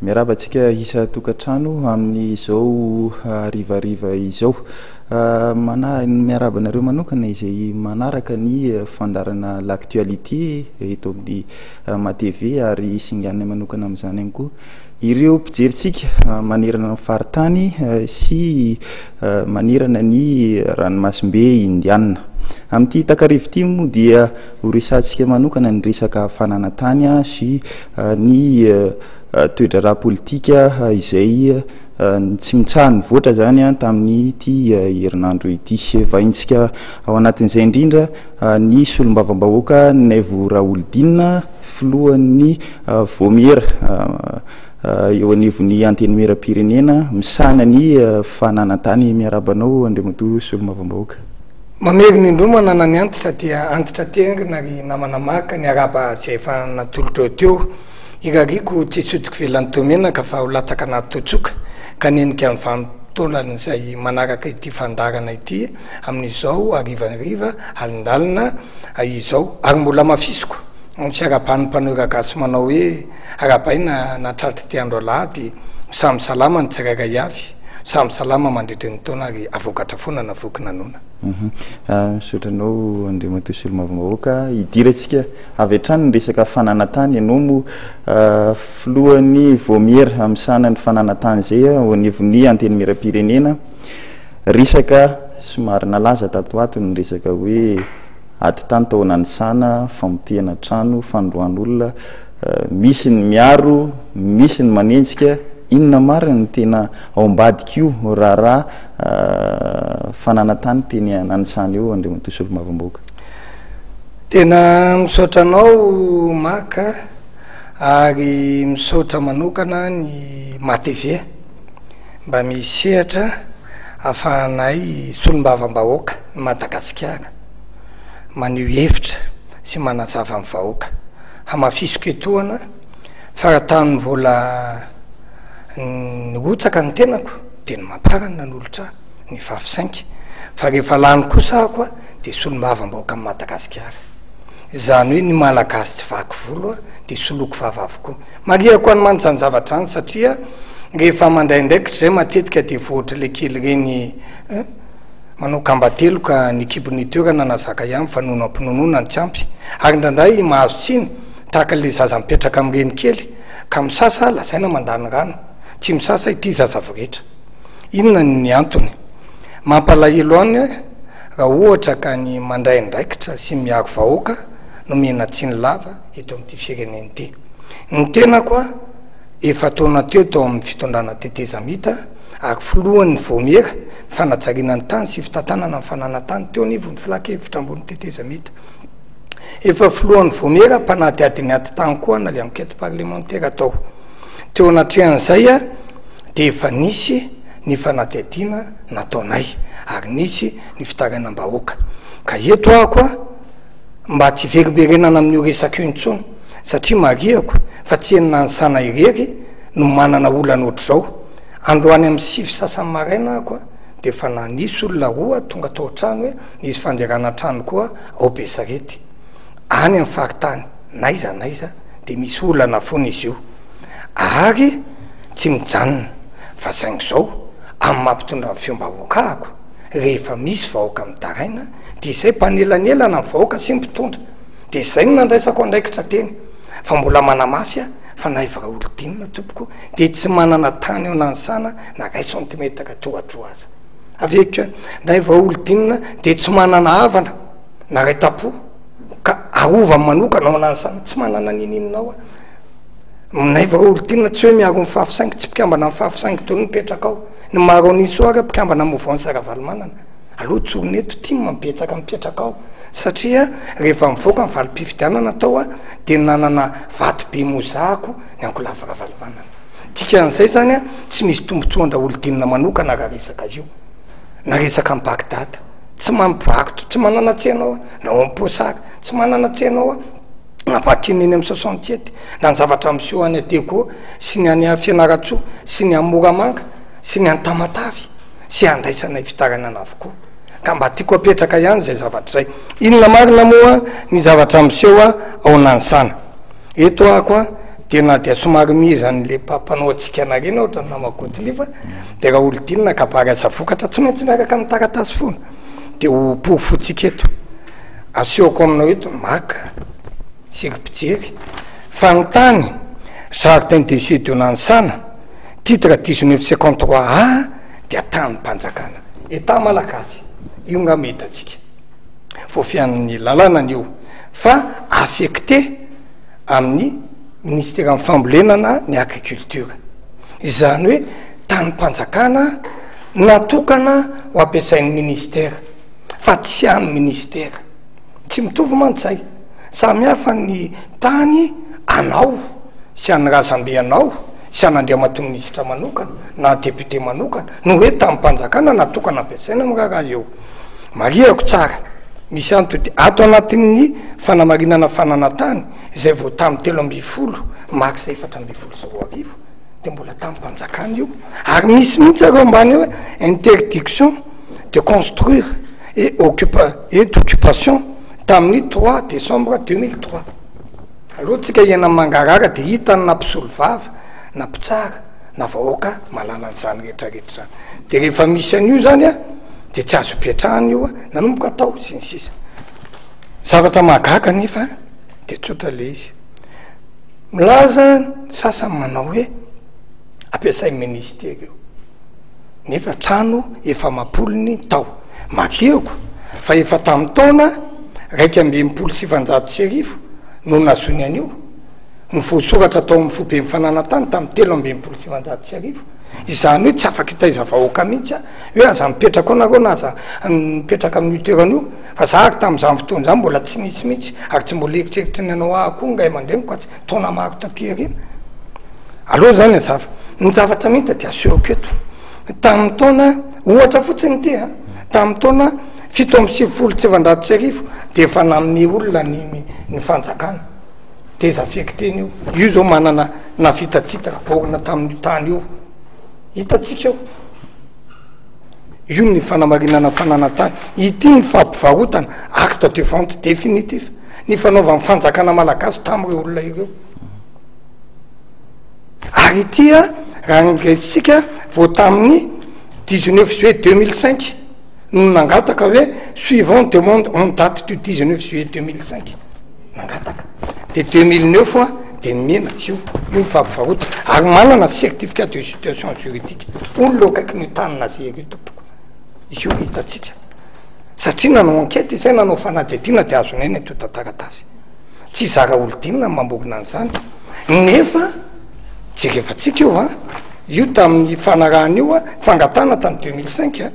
Miarahaba antsika isan-tokantrano amin'izao harivariva izao. Mana- miarahaba anareo manokana izay manaraka ny fandaharana L'actualité eto amin'ny MATV ary singanina manokana amin'izany ihany koa ireo mpijerintsika manerana ny faritany sy manerana ny ranomasimbe Indiana. Amin'ity takariva ity moa dia ho resahantsika manokana ny resaka fananantany sy ny toe-draharaha politika izay tsy mitsaha-nivoatra izany tamin'ity herinandro ity. Vahintsika ao anatin'izay indrindra ny solombavambahoaka Naivo Raholdina, filohan'ny Vaomiera eo anivon'ny Antenimierampirenena misahana ny fananantany. Miarahaba anao Andriamatoa solombavambahoaka. Mamerina indroa manana ny antitra dia antitra terina ry namana Marc ny arahaba izay efa natolotrao teo. Irariako tsy hisodiko ivelan'ny toa-menaka fa ho latsaka anaty toa-tsoka ka hanenika ny vanim-potoanany izay manaraka ity fandaharana ity amin'izao harivariva alindalina izao. Ary mbola hamafisiko ny fiarahaban'ny mpanohira gasy manao hoe arahabaina nahatratra ity andro alahady ho samy salama ny tsirairay avy. Samy salama mandritry ny taona ary avokatra foana na voky na noana. Misaotra anao Andriamatoa Solombavambahoaka. Hidirantsika avy hatrany ny resaka fananantany. Ianao moa filohan'ny vaomiera misahana ny fananantany izay eo anivon'ny Antenimierampirenena. Resaka somary nalaza tato ho ato ny resaka hoe ady tany tao Nanisana, famotehana trano, fanondroan'olona. Misy ny miaro, misy ny manenjika. Inona marina no tena ao ambadik'io raharaha fananan-tany teny Nanisana io Andriamatoa Solombavambahoaka? Tena misaotra anao Marc ary misaotra manokana ny MATV mba misy sehatra ahafahanay solombavambahoaka ny Madagasikara maneho hevitra sy manazava ny vahoaka. Hamafisiko etoana. Fa raha tamin'ny mbola nirotsaka ny tenako dia ny Mapar no nanolotra ahy ny faf cinq. Fa rehefa lany kosa aho dia solombavambahoakan'i Madagasikara. Izany hoe ny Malagasy tsy vaky volo dia soloiko vava avokoa. Marihako any mantsy izany zavatra izany satria rehefa mandray andraikitra izay matetika dia voatra ilay kely ireny eh. Manao kambatelo ka ny kibon'ny toerana na zaka ihany fa nono ampinonoana no tsy ampy. Ary indraindray mahazo tsiny tahaka ilay zaza mipetraka amin'ny reny kely ka misasa lazaina mandany rano. Tsy misasa ity zaza voretra. Inona ny antony? Mampalahelo any raha ohatra ka ny mandray andraikitra sy miaro vahoaka no omena tsiny lava eto amin'ity firenena ity. Ny tenako efa taona teo tao amin'ny fitondrana tetezamita ary filohan'ny vaomiera fanajariana ny tany sy fitantanana ny fananan-tany teo anivon'ny Filan-kevitra ambony tetezamita. Efa filohan'ny vaomiera mpanadihady ny ady tany koa na le enquête parlementaire atao. Teo anatrehan'izay dia efa nisy ny fanadihadiana nataonay ary nisy ny fitarainam-bahoaka. Ka eto aho koa mba tsy hiverimberenana amin'io resaka io intsony satria marihako fa tsy eny Nanisana irery no manana olana ohatr'izao. Androany amin'ny sivy sasany maraina ako dia efa nanisy olona roa tonga tao an-trano hoe nisy fanjerana trano koa ao Besarety. Any amin'ny faritany n'aiza n'aiza dia misy olana foana izy io. Ary tsy mijanona fa saingy izao amin'ny maha mpitondra ny feom-bahoaka ahako rehefa misy vahoaka mitaraina dia izay mpanelanelana ny vahoaka sy ny mpitondra. Dia izay no nandraisako andraikitra teny fa mbola manamafy aho fa na i Raholidinina tompoko dia tsy manana tany eo Nanisana na iray centimètre toradroa aza. Averiko ihany, na i Raholidinina dia tsy manana havana na iray tampo ka arovany manokana ao Nanisana, tsy manana ninininona ao aho. Na i Raholidinina tsy hoe miaro ny fafy saingy tsy mpikambana ny fafy saingy daholo mipetraka ao. Ny maro an'iso ary mpikambana mouvance Ravalomanana. Aleo tsorina eto, tim betsaka mipetraka ao satria rehefa mivoaka ny valim-pifidianana tao dia nanana vato be mozahako ny ankolafy Ravalomanana. Dikan'izay zany tsy misy tombotsoan-dRaholidinina manokana raha resaka io na resaka amin'i Bagdad. Tsy mampivarotra, tsy manana tsena ao na ao amin'ny Possard, tsy manana tsena ao na vakiana eny amin'ny 67 na ny zavatra miseho any Diego sy ny any Fianarantsoa sy ny any Moramanga sy ny any Tamatave sy handraisanay fitarainana avokoa. Ka mba tiako apetraka ihany izay zavatra izay. Inona marina moa ny zavatra miseho ao Nanisana? Eto aho koa. de na dia somary mihezan'le mpanao hatsikana reny ohatra ny namako Godlive de raha olodinina kabary aza vokatra tsy maintsy miaraka amin'ny taratasy foana de ho porofointsika eto, asehoko aminao eto maka sy ry mpijery fa ny tany jardin d'essai de Nanisana titre 1953 A dia tanim-panjakana, Etat malagasy, io ngamba hitantsika voafian'ny lalàna an'io fa affecté amin'ny ministeran'ny fambolena na ny agriculture, izany hoe tanim-panjakana natokana ho ampiasain'ny ministera fa tsy an'ny ministera, tsy mitovy mantsy zay, samy hafa ny tany anao sy an'ny razambe anao sy an'andriamatoa minisitra manokana na député manokana no hoe tanim-panjakana natokana ampiasaina amin'ny raharaha eo. Marihako tsara, misy antony ato anatin'ny fanamarinana fananantany izay vao tamin'ny 13 mars 2014 dia mbola tanim-panjakana io ary misy mihitsy ary eo ambany eo hoe interdiction de construire et occupa- et d'occupation tamin'ny trois décembre 2003. Aleo tsika hiaina amin'ny mangarahara dia hita na mpisolo vava na mpitsara na vahoaka mahalala an'izany rehetra rehetra izany. Dia rehefa misy an'io zany an, dia tsy azo ipetrahana io an, nanomboka tao sy ny sisa. Zavatra mahagaga anefa dia tsotra le izy. Milaza ny sasany manao hoe ampiasain'ny ministera io, nefa trano efa amam-polony tao. Marihiko fa efa tamin'ny taona 1961 no nahazoany an'io, no voasoratra tao amin'ny foiben'ny fananantany tamin'ny 1963. Izany hoe tsy afaka hitaiza vahoaka mihitsy aho hoe aza mipetraka ao nareo na aza mipetraka amin'io toerana io, fa za ary tamin'izany fotoana izany mbola tsy nisy mihitsy ary tsy mbola eritreritry ny hanao ahy koa ny ray aman-dreniko fa taona maro taty aoriana. Aleo zany hazava. Ny zavatra mihita dia asehoko eto. Tamin'ny taona, ohatra fotsiny ity an, tamin'ny taona 1997 dia efa nanome olona ny ny fanjakana. Désaffecté-ny io. Io zao manana nahavita titre borne tamin'io tany io. Hitantsika io. Io ny fanamarinana fananan-tany. Ity ny fampivarotana, acte de vente définitif, ny fanaovan'ny fanjakana malagasy tamin'ireo olona ireo. Ary ity a, raha ny raisintsika vao tamin'ny 19 juillet 2005 no nangataka hoe suivant demande en date du 19 juillet 2005 nangataka de 2009 a de nomena io io ny fampivarotana ary manana certificat de situation juridique olona eo akaikin'io tany nazery io tompoko izy io hitantsika satria nanao enquête izay nanao fanadihadiana de azonay ny antontan-taratasy Tsy zara olodinina ny mamorona an'izany nefa jerevantsika io an, io tamin'ny fanarahana io an, fangatahana tamin'ny 2005 an,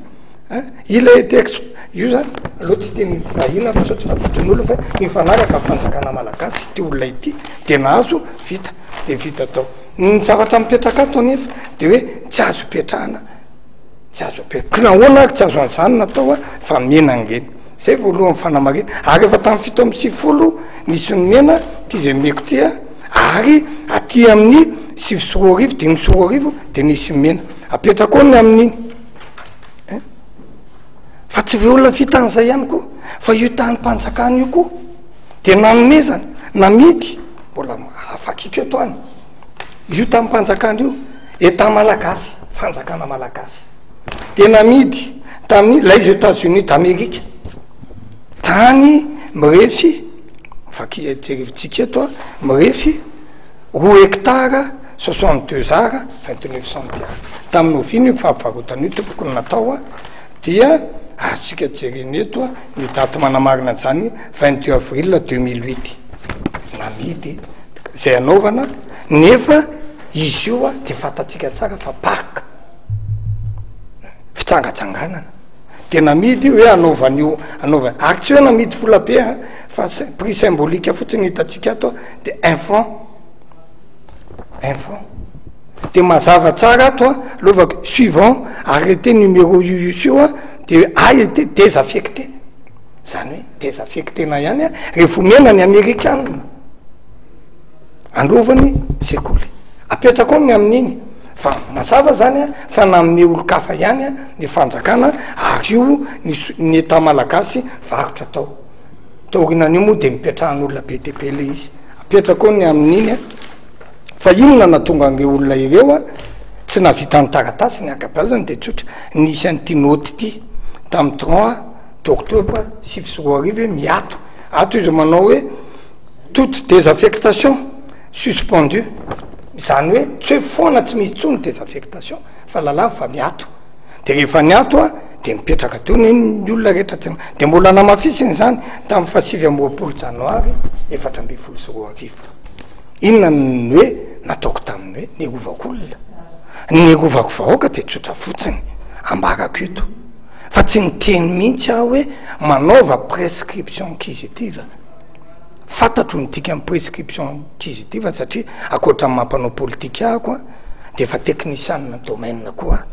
an, il a été ex, io zany aleo tsy teny vahiny fa sao tsy fantatry ny olona fa nifanaraka ny fanjakana malagasy ity olona ity de nahazo vita de vita tao. Ny zavatra mipetraka ato anefa de hoe tsy azo ipetrahana, tsy azo apetraka, ko nahoana ary tsy azo an'izany natao an, fa mena an'ireny. Zay voalohany fanamarihana. Ary efa tamin'ny 97 nisy nomena ty zay nomeko ty a, ary aty amin'ny 2009, 2005 de nisy nomena. Apetrako ao ny amin'iny. Hein? Fa tsy ve olona vita an'izay ihany koa, fa io tanim-panjakana io koa de nanomezana, namidy, mbola vakiko eto any, io tanim-panjakana io, Etat malagasy, fanjakana malagasy. dia namidy tamin'ny les Etats-Unis d'Amérique tany mirefy vaky jerevintsika eto a mirefy roa hectare 62 ara 29 centiare tamin'ny oviana io fampivarotana io tompoko no natao a dia azontsika jerena eto a ny daty manamarina an'izany 22 avril 2008 namidy zay anaovana nefa izy io a de fantatsika tsara fa parc fitsangatsanganana de namidy io hoe anaovan'io anaovany ary tsy hoe namidy vola be a fa prix symbolique fotsiny hitantsika ato a de un franc un franc de mazava tsara ato a lovako suivant arrêté numéro io io sy io a de a été désaffecté zany hoe désaffecté-na ihany a rehefa omena ny amerikana anaovany sekoly apetrako ao ny amin'iny Fa mazava zany a fa nanome olon-kafa ihany a ny fanjakana ary io ny ny Etat malagasy varotra tao. Taorinan'io moa de nipetrahan'olona be dia be le izy. Apetrako ao ny amin'iny a. Fa inona nahatonga an'ireo olona ireo a tsy nahavita ny taratasy ny ankabeazany dia tsotra, nisy an'ity note ity tamin'ny trois d'octobre 2009 hoe miato, ato izy manao hoe toute désaffectation suspendue, izany hoe tsy hoe foana tsy misy intsony désaffectation fa lalàna fa miato. De rehefa niato a de nipetraka teo ny ny olona rehetra tsy de mbola namafisiny izany tamin'ny faha 29 janoary 2014. Inona ny hoe nataoko tamin'ny hoe niarovako olona? Ny niarovako vahoaka de tsotra fotsiny, ambarako eto fa tsy niteny mihitsy aho hoe manaova prescription inquisitive. Fantatro ny dikan'ny prescription inquisitive satria ankoatra ny maha mpanao politika ahako a de efa teknisianina domaine koa aho.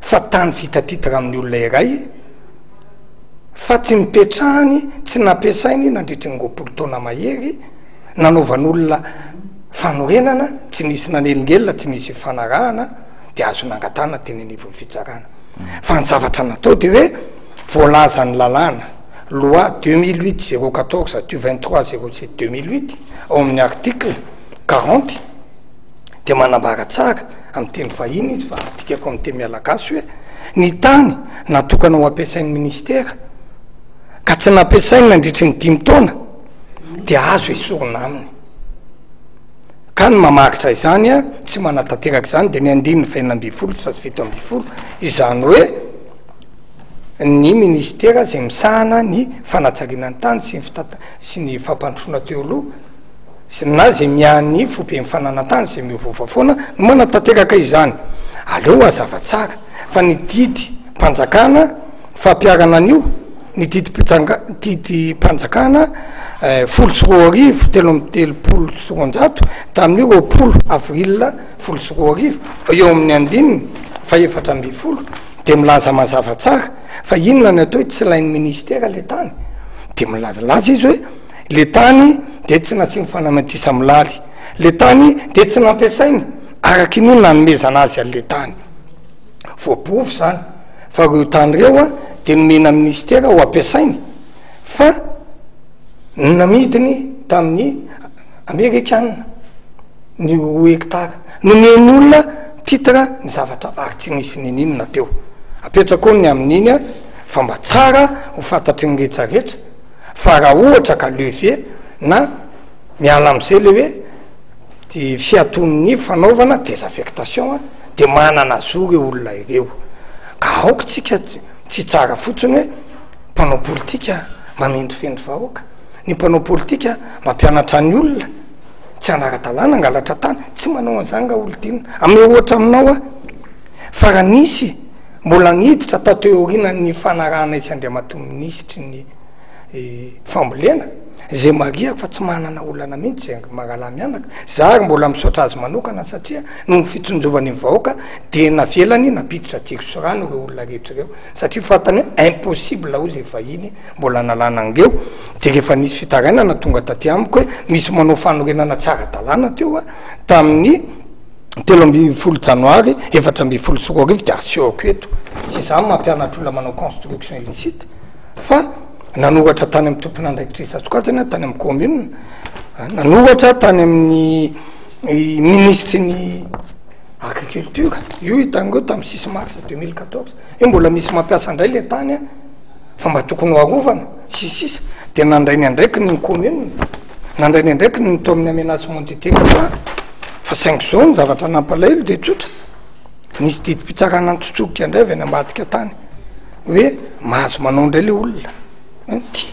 Fa tany vita titre amin'ny olona iray fa tsy nipetrahany, tsy nampiasainy nandritry ny 20 taona mahery, nanaovan'olona fanorenana, tsy nisy nanelingelina, tsy nisy fifanarahana, de azo nangatahana teny anivon'ny fitsarana. Fa ny zavatra natao de hoe voalazan'ny lalàna, loi 2008 014 du 23 07 2008, ao amin'ny article 40, de manambara tsara amin'ny teny vahiny izy fa adikako amin'ny teny malagasy hoe ny tany natokana ho ampiasain'ny ministera ka tsy nampiasainy nandritry ny dimy taona de azo esorina aminy. Ka ny mamaritra izany a, tsy manatanteraka izany de ny andininy faha-16 sy faha-17, izany hoe ny ministera izay misahana ny fanajariana ny tany sy ny fitanta- sy ny fampandrosoana teo aloha sy na izay miahy ny foiben'ny fananan-tany izay miovaova foana no manatanteraka izany. Aleo hazava tsara fa ny didim-panjakana fampiharana an'io, ny didim-pijanga- didim-panjakana 2010 233 tamin'ny 20 avril 2010 eo amin'ny andininy faha-14 dia milaza mazava tsara fa inona ny atao hoe tsy ilain'ny ministera le tany, de milazalaza izy hoe le tany de tsy nasiany fanamafisa-milaly, le tany de tsy nampiasainy araky ny nanomezana azy an'le tany. Voaporofo zany fa reo tany reo a de nomena ministera ho ampiasainy fa namidiny tamin'ny amerikana ny roa hectara, nomeny olona titre ny zavatra ary tsy nisy nininona teo. Apetrako eo ny amin'iny a fa mba tsara ho fantatry ny rehetra rehetra fa raha ohatra ka lever na miala am'izay le hoe de fiaton'ny fanaovana désaffectation a de manana zo reo olona ireo, ka aoka tsika tsy hitsara fotsiny hoe mpanao politika mamendrofendro vahoaka, ny mpanao politika mampianatra ny olona tsy hanara-dalàna hangalatra tany, tsy manao an'izany nga olon-tiana. Ameo ohatra aminao aho fa raha nisy mbola niditra tato aorianan'ny fanarahanay sy Andriamatoa minisitry ny fambolena, izay marihako fa tsy manana olana mihitsy zay marahalahy mianaka, za ary mbola misaotra azy manokana satria noho ny fitsinjovany ny vahoaka de navelany nampiditra jiro sy rano ireo olona rehetra ireo satria fantany hoe impossible hoy zay vahiny mbola nalana an'ireo, de rehefa nisy fitarainana tonga taty amiko hoe misy manao fanorenana tsy ara-dalàna teo a tamin'ny 13 janoary 2014 de asehoko eto, tsy za mampianatra olona manao construction illicite fa nanoratra tany amin'ny tompon'andraikitra isan-tsokajiny aho, tany amin'ny commune, nanoratra tany amin'ny minisitry ny agriculture, io hitan'ireo tamin'ny 6 mars 2014, hoe mbola misy mampiasa indray le tany a, fa mba tokony ho arovana, sy ny sisa, de nandray ny andraikiny ny commune, nandray ny andraikiny ny tao amin'ny aménagement du territoire, fa saingy zao ny zavatra nampalahelo de tsotra, nisy didim-pitsarana nitsotsorika indray avy any ambadika tany hoe mahazo manao indray le olona ty.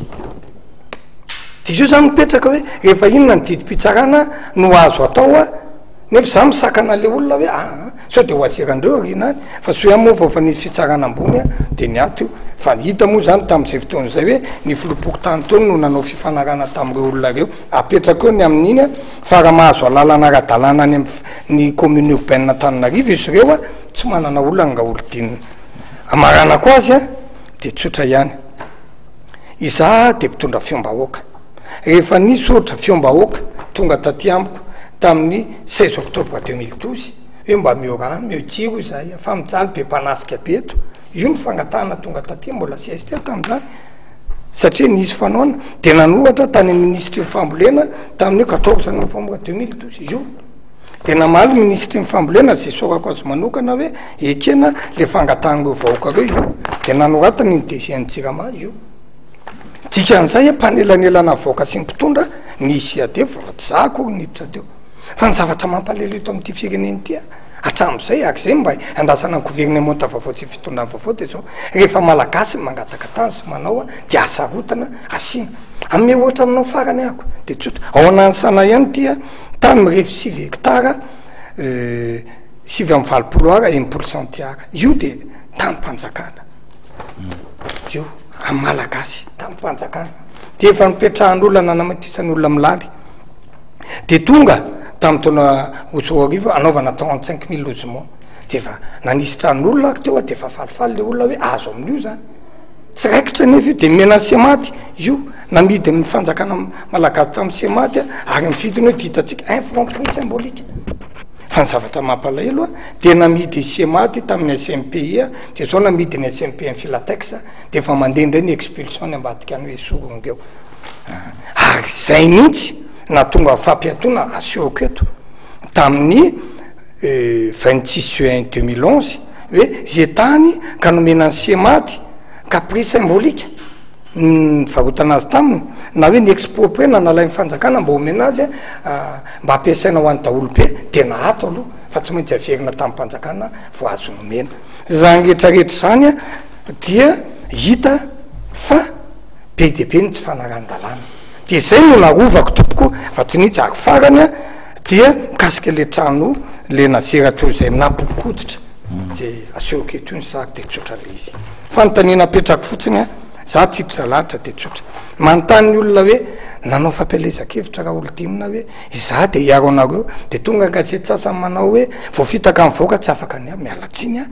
De izy io zany mipetraka hoe rehefa inona ny didim-pitsarana no azo atao a, nefa za misakana le olona hoe aa sao de ho azerandreo aoriana any, fa soa ihany moa vao efa nisy fitsarana ambony a de niato io, fa hita moa zany tam'izay fotoana izay hoe ny filoham-pokontany teo no nanao fifanarahana tam'ireo olona reo, apetraka eo ny amin'iny a, fa raha mahazo alalana ara-dalàna any amin'ny commune urbaine Antananarivo izy ireo a, tsy manana olana nga olon-dinina. Amaranako azy a, de tsotra ihany, izaho de mpitondra feom-bahoaka, rehefa nisy ohatra feom-bahoaka tonga taty amiko tamin'ny 16 octobre 2012 hoe mba omeo rano, omeo jiro izahay fa mijaly be mpanafika be eto, io ny fangatahana tonga taty, mbola CST aho tamin'izany, satria nisy fanaona, de nanoratra tany amin'ny minisitry ny fambolena tamin'ny 14 novembre 2012 io. Dia namaly ny minisitry ny fambolena izay isaorako azy manokana hoe ekena le fangatahan'ireo vahoaka ireo io. Dia nanoratany ny DG an'ny Jirama io. Dikan'izay mpanelanelana vahoaka sy ny mpitondra ny CAD fa tsy za akory niditra teo. Fa ny zavatra mampalahelo eto amin'ity firenena ity hatramin'izay ary izay mba andrasana ny governemanta vaovao sy fitondrana vaovao dia izao, rehefa malagasy mangataka tany sy manao dia hasarotana asiana. Hanome ohatra aminao farany ahako dia tsotra, ao Ananisana ihany ity tany mirefy sivy hektara 89 ara 60 centiara, io dia tanim-panjakana io amin'ny malagasy, tanim-panjakana dia efa nipetrahan'olona nanamatisan'ny olona milaly. De tonga tamin'ny taona 2002 anaovana 35 mille logements, de efa nanisy tranon'olona ako teo a, de efa falifaly le olona hoe azo amin'io zany, tsy raikitra nefa io, de nomena ny Semat io, namidin'ny fanjakana malagasy tamin'ny Semat ary ny vidiny hoe ditantsika un franc prix symbolique, fa ny zavatra mampalahelo a, de namidy Semat tamin'ny SMPI a, de zao namidin'ny SMPI ny Filatex, de efa mandeha indray ny expulsion any ambadika any hoe esorina ireo. Ary izay mihitsy nahatonga ny fampiatoana asehoko eto tamin'ny 26 juin 2011 hoe ze tany ka nomena ny Semady ka prix symbolique ny nivarotana azy taminy na hoe ny exproprier na nalain'ny fanjakana mba omena azy mba ampiasaina ho an'ny daholobe dia naato aloha fa tsy maintsy averina tamim-panjakana vao azo nomena. Izany rehetrarehetra izany dia hita fa Be dia be ny tsy fanarahan-dalàna. Dia izay no narovako tompoko fa tsy nitsy ary farany a dia mikasika le trano le nazera teo izay nampikoditra zay asehoko eto io ny sary de tsotra le izy. Fanontaniana apetrako fotsiny a, za tsy hiditra lalitra de tsotra. Manontany ny olona hoe nanao fampielezan-kevitra Raholidinina hoe izaho de hiaro anareo de tonga gazety sasany manao hoe voafitaka mivoaka tsy afaka ny miala tsiny a.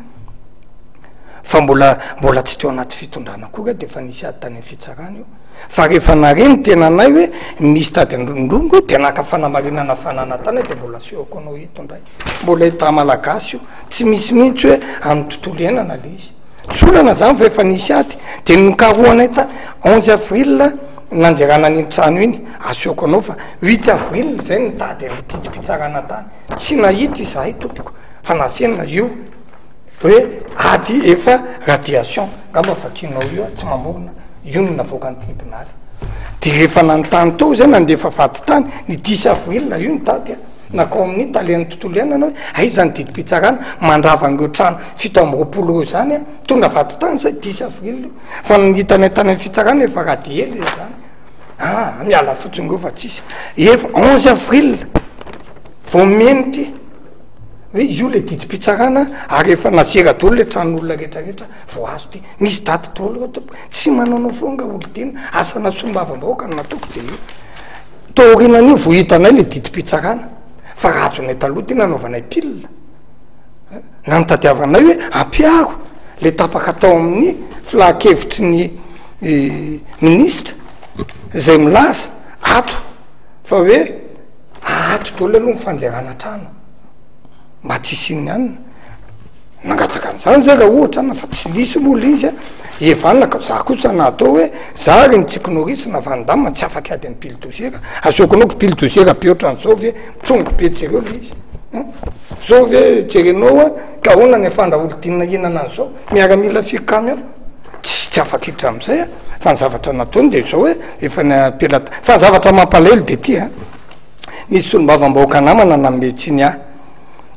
Fa mbola mbola tsy teo anaty fitondrana akory aho de efa nisy ady tany amin'ny fitsarana io. Fa rehefa nare ny tenanay hoe misy tady an-drondrongo de naka fanamarinana fananan-tany aho de mbola asehoko anao eto indray. Mbola Etat malagasy io. Tsy misy mihitsy hoe amin'ny tontolo iainana le izy. Tsy olana zany fa efa nisy ady. De nokarohanay ta 11 avril nanderana an'iny trano iny, asehoko anao fa huit avril zay nitady an'le didim-pitsarana tany. Tsy nahita izahay tompoko fa nafenina io. Hoe ady efa radiation ngamba vakinao io tsy mamorona io no navoakan'ny tribonaly de rehefa nanontany tao zay nandefa vadintany ny dix avril io ny daty a nakao amin'ny talen'ny tontolo iainana hoe aiza ny didim-pitsarana mandrava an'ireo trano 27 ireo zany a tonga vadintany zay dix avril io fa ny hitanay tany amin'ny fitsarana efa radier le zany ah miala fotsiny ireo fa tsisy efa 11 avril vao meno ty Hoe io le didim-pitsarana ary efa nazera daholo le tranon'olona rehetra rehetra vao azo ty. Misy daty daholo reo tompoko. Tsy manaonao foana nga olon-tiana. Asana solombavambahoaka no nataoko de io. Taorianan'io vao hitanay le didim-pitsarana fa raha azonay taloha ty nanaovanay pile. Na nitadiavanay hoe ampiaro le tapaka tao amin'ny filan-kevitry ny minisitra izay milaza ato fa hoe Ato daholo aloha ny fanjerana trano mba tsy hisian'ny anona. Nangataka an'izany zay raha ohatra anona fa tsy nisy moa le izy a, evanina ka za kosa na atao hoe za ry ny tsikinorisy na Van Damme tsy afaka hiady amin'ny bilodozera, asehoko anao ko bilodozera be ohatran'izao ve mitrongy be jereo le izy an, zao ve jerenao a, ka ahoana ny afahan-dRaholidinina hihinana an'izao, miaramila firy camion. Tsy tsy afaka hiditra am'zay a, fa ny zavatra nataony de zao hoe efa nampela-, fa ny zavatra mampalahelo de ty a, nisy solombavambahoaka namana nanome tsiny ahy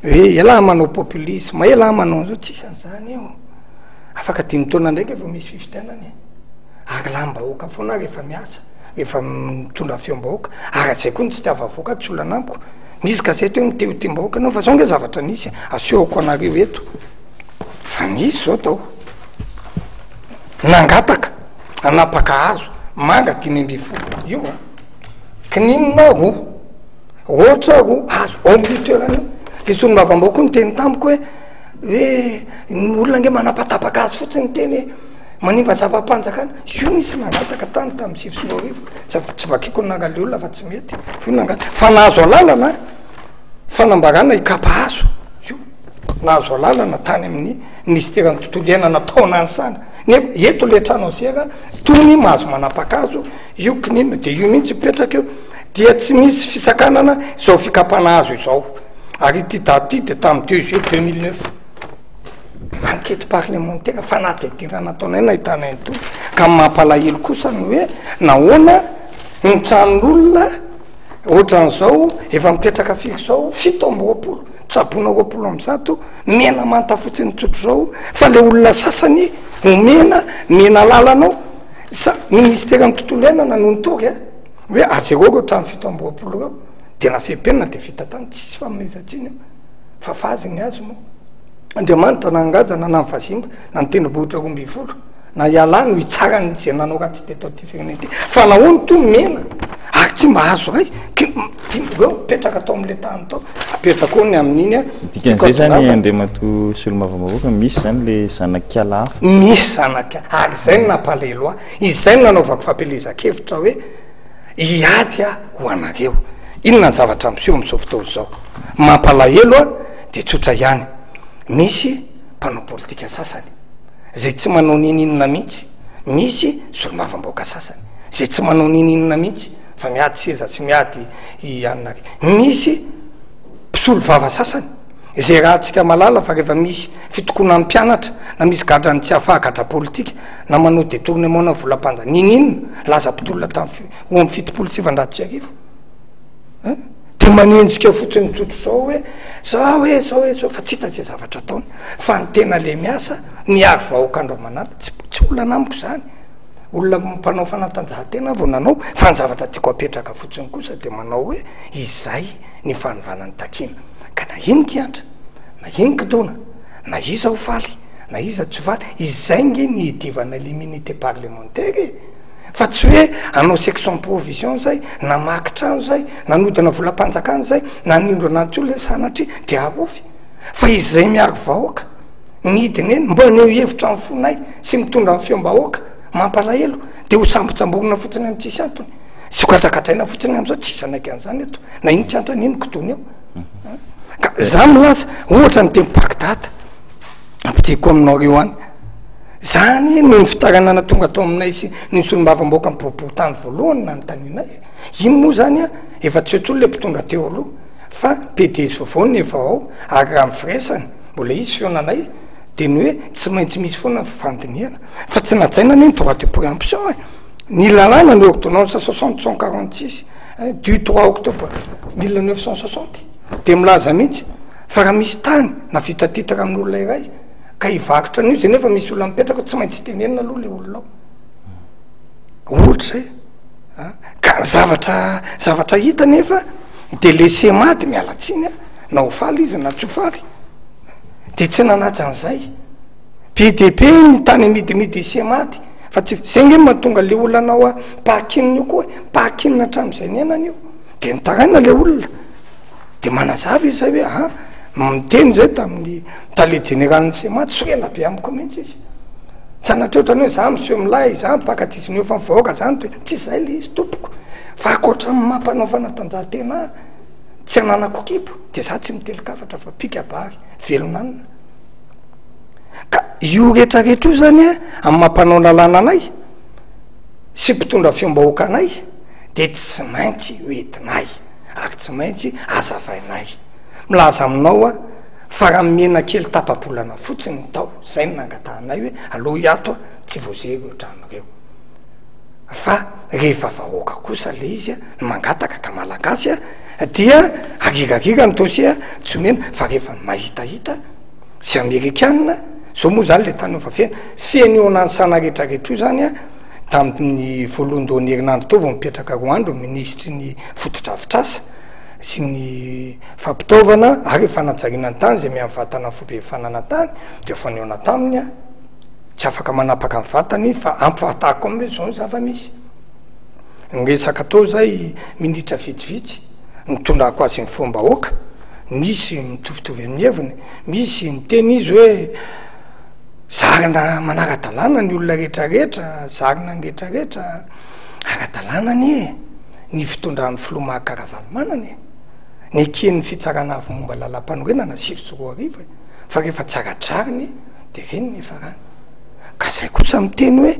hoe ialahy manao populisme, ialahy manao an'zao, tsisy an'zany eo, afaka dimy taona ndraiky vao misy fifidianana e, ary lanim-bahoaka foana aho rehefa miasa, rehefa mitondra feom-bahoaka, ary zay koa ny tsy itiavan'ny vahoaka tsy olana amiko, misy gazety hoe mitehotem-bahoaka ianao fa zao nge zavatra nisy e, asehoko anareo eto fa nisy zao tao. Nangataka hanapaka hazo manga 15 io an, kininina roa, roatra roa hazo ao amin'io toerana io. Le solombavambahoaka niteny tamiko hoe hoe ny olona ange manapatapaka hazo fotsiny niteny hoe manimba zava-panjakana. Io nisy nangataka tany tamin'ny 2009, tsy tsy vakiko ny nangaleo olona fa tsy mety, fa io nangataka, fa nahazo alalana fanambarana hikapa hazo io, nahazo alalana tany amin'ny Minisiteran'ny tontolo iainana tao Nanisana, nefa eto le trano azera tony mahazo manapakazo io kininina de io mihitsy mipetraka eo dia tsy misy fisakanana izao fikapana hazo izao. Ary ity daty ity dia tamin'ny deux juillet 2009. Enquête parlementaire, fanadihadiana nataonay nahitana an'itony. Ka ny mampalahelo kosa ny hoe nahoana ny tranon'olona ohatran'izao efa mipetraka firy izao, 27, tsaboina 120, mena manta fotsiny tsotra izao, fa le olona sasany omena mena lalana ao. Sa ministeran'ny tontolo iainana no nitory a, hoe azereo ireo trano 27 ireo. De nafepenina de vita tany, tsisy fanomezan-tsiny io, fa fazy ny azy moa. Andriamanitra na angaja na na ny vazimba na ny tendrombohitra 12 na ialahy no hitsara ny izay nanao ratsy teto aty firenena ity. Fa nahoana toa mena ary tsy mba azo ray ireo mipetraka tao amin'ilay tany tao, apetraka ao ny amin'iny a. Dikan'izay zany Andriamatoa Solombavambahoaka, misy zany le zanak'ala hafa. Misy zanak'ala, ary izay no nampalahelo ahy, izay no nanaovako fampielezan-kevitra hoe Hiady aho ho anareo. Inona ny zavatra miseho amin'izao fotoana izao? Mampalahelo aho dia tsotra ihany. Misy mpanao politika sasany izay tsy manao n'inon'inona mihitsy, misy solombavambahoaka sasany izay tsy manao n'inon'inona mihitsy fa miady seza sy miady i anona ary. Misy mpisolovava sasany izay rahantsika mahalala fa rehefa misy fitokonan'ny mpianatra na misy gadran'ny tsy afaha gadra politika na manao detournement na volam-panjakana, n'inon'inona, laza mpitolona tamin'ny 1972 hein, de manenjika fotsiny tsotra izao hoe zao hoe zao hoe zao, fa tsy hita izay zavatra ataony, fa ny tena le miasa miaro vahoaka andro aman'alina, tsy tsy olana amiko izany, olona mpanao fanatanjahantena aho vao nanao, fa ny zavatra tiako apetraka fotsiny kosa de manao hoe izay ny fanovana ny takiana, ka na ino kiantra, na ino kidona, na iza ho faly, na iza tsy ho faly, izay nge ny hiadivana l'immunité parlementaire e! Fa tsy hoe hanao section provision zay, namaky trano zay, nanodina volam-panjakana zay, nanindro anaty olona sanatria de arovy. Fa izay miaro vahoaka, midina eny, mba haneho hevitra ny fonay sy mitondra ny feom-bahoaka, mampalahelo, de ho sambotsamborina fotsiny amin'ny tsisy antony, sy ho gadragadraina fotsiny amin'izao, tsisy hanaiky an'izany eto, na ino tsy antony, ino kidona eo. Ka za milaza, ohatra ny teny Bagdad, ampidiko aminareo any. Zany no ny fitaranana tonga tao aminay sy ny solombavambahoaka ny boriborintany voalohany nanontanianay e. Iny moa zany a, efa tsy eo intsony le mpitondra teo aloha fa PDS vaovao no efa ao ary raha ny firesany, mbola hisy fihaonanay, de ny hoe tsy maintsy misy foana ny fifandinihana. Fa tsy najaina anie ny droit de préemption e. Ny lalàna, ny ordonnance 60 146 du 3 octobre 1960 de milaza mihitsy fa raha misy tany na vita titre amin'olona iray, Ka hivarotra an'io zay nefa misy olona mipetraka ao tsy maintsy tenenina aloha le olona ao. Ohatra zay a. Ka ny zavatra zavatra hita nefa de le Semad miala tsiny a, na ho faly izy na tsy ho faly de tsy nanaja an'izay. Be dia be ny tany amidimidy Semad fa tsy zay nge mahatonga le olona anao parking io koa e, parking hatramin'izay niainana io de nitaraina le olona. De manazava izy zay hoe an, miteny zay tamin'ny tale jeneralin'ny Sema, tsy sorena be amiko mihitsy izy. Sanatria ohatran'ny hoe za miseho milay, za mpaka tsisy ny efa mivaoka zany toe, tsy zay le izy tompoko. Fa ankoatra ny maha mpanao fanatanjahantena ahy, tsy ananako kibo, de za tsy mitelin-kafatra fa mpikabary, velon'anina. Ka io retraretra io zany an, amin'ny maha mpanao lalàna anay, sy mpitondra feom-bahoaka anay, de tsy maintsy hoentinay. ary tsy maintsy azavainay. Milaza aminao aho fa raha mena kely tapa-bolana fotsiny ny tao, izay no nangatahanay hoe aleo hiato aho, tsy voazery ireo trano ireo. Fa rehefa vahoaka kosa le izy no mangataka ka malagasy dia arirarira ny dossier tsy omena fa rehefa mahitahita sy amerikana, zao moa zany le tany efa feno, feno eo anansana retraretra io zany an, tamin'ny voalohandohan'ny herinandro teo vao nipetraka roa andro ny minisitry ny fotodrafitrasa sy ny fampitaovana ary fanajariana ny tany izay miha mivantana ny foibe fananan-tany dia efa nihaona taminy aho, tsy afaka manapaka ny vatany fa ampahafantariko aminy hoe zao ny zava-misy. Niresaka teo zay minitra vitsivitsy nitondrako azy ny feom-bahoaka, nisy mitovitovy amin'ny heviny, misy niteny izy hoe zarina manara-dalàna ny olona rehetrarehetra, zarina ny rehetrarehetra, ara-dalàna anie e. ny fitondran'ny filoha Marc Ravalomanana e! Neken'ny fitsarana avo momba ny lalampanorenana 2009 e! Fa rehefa tsy ara-drariny de ireny ny hiafarany. Ka zay kosa miteny hoe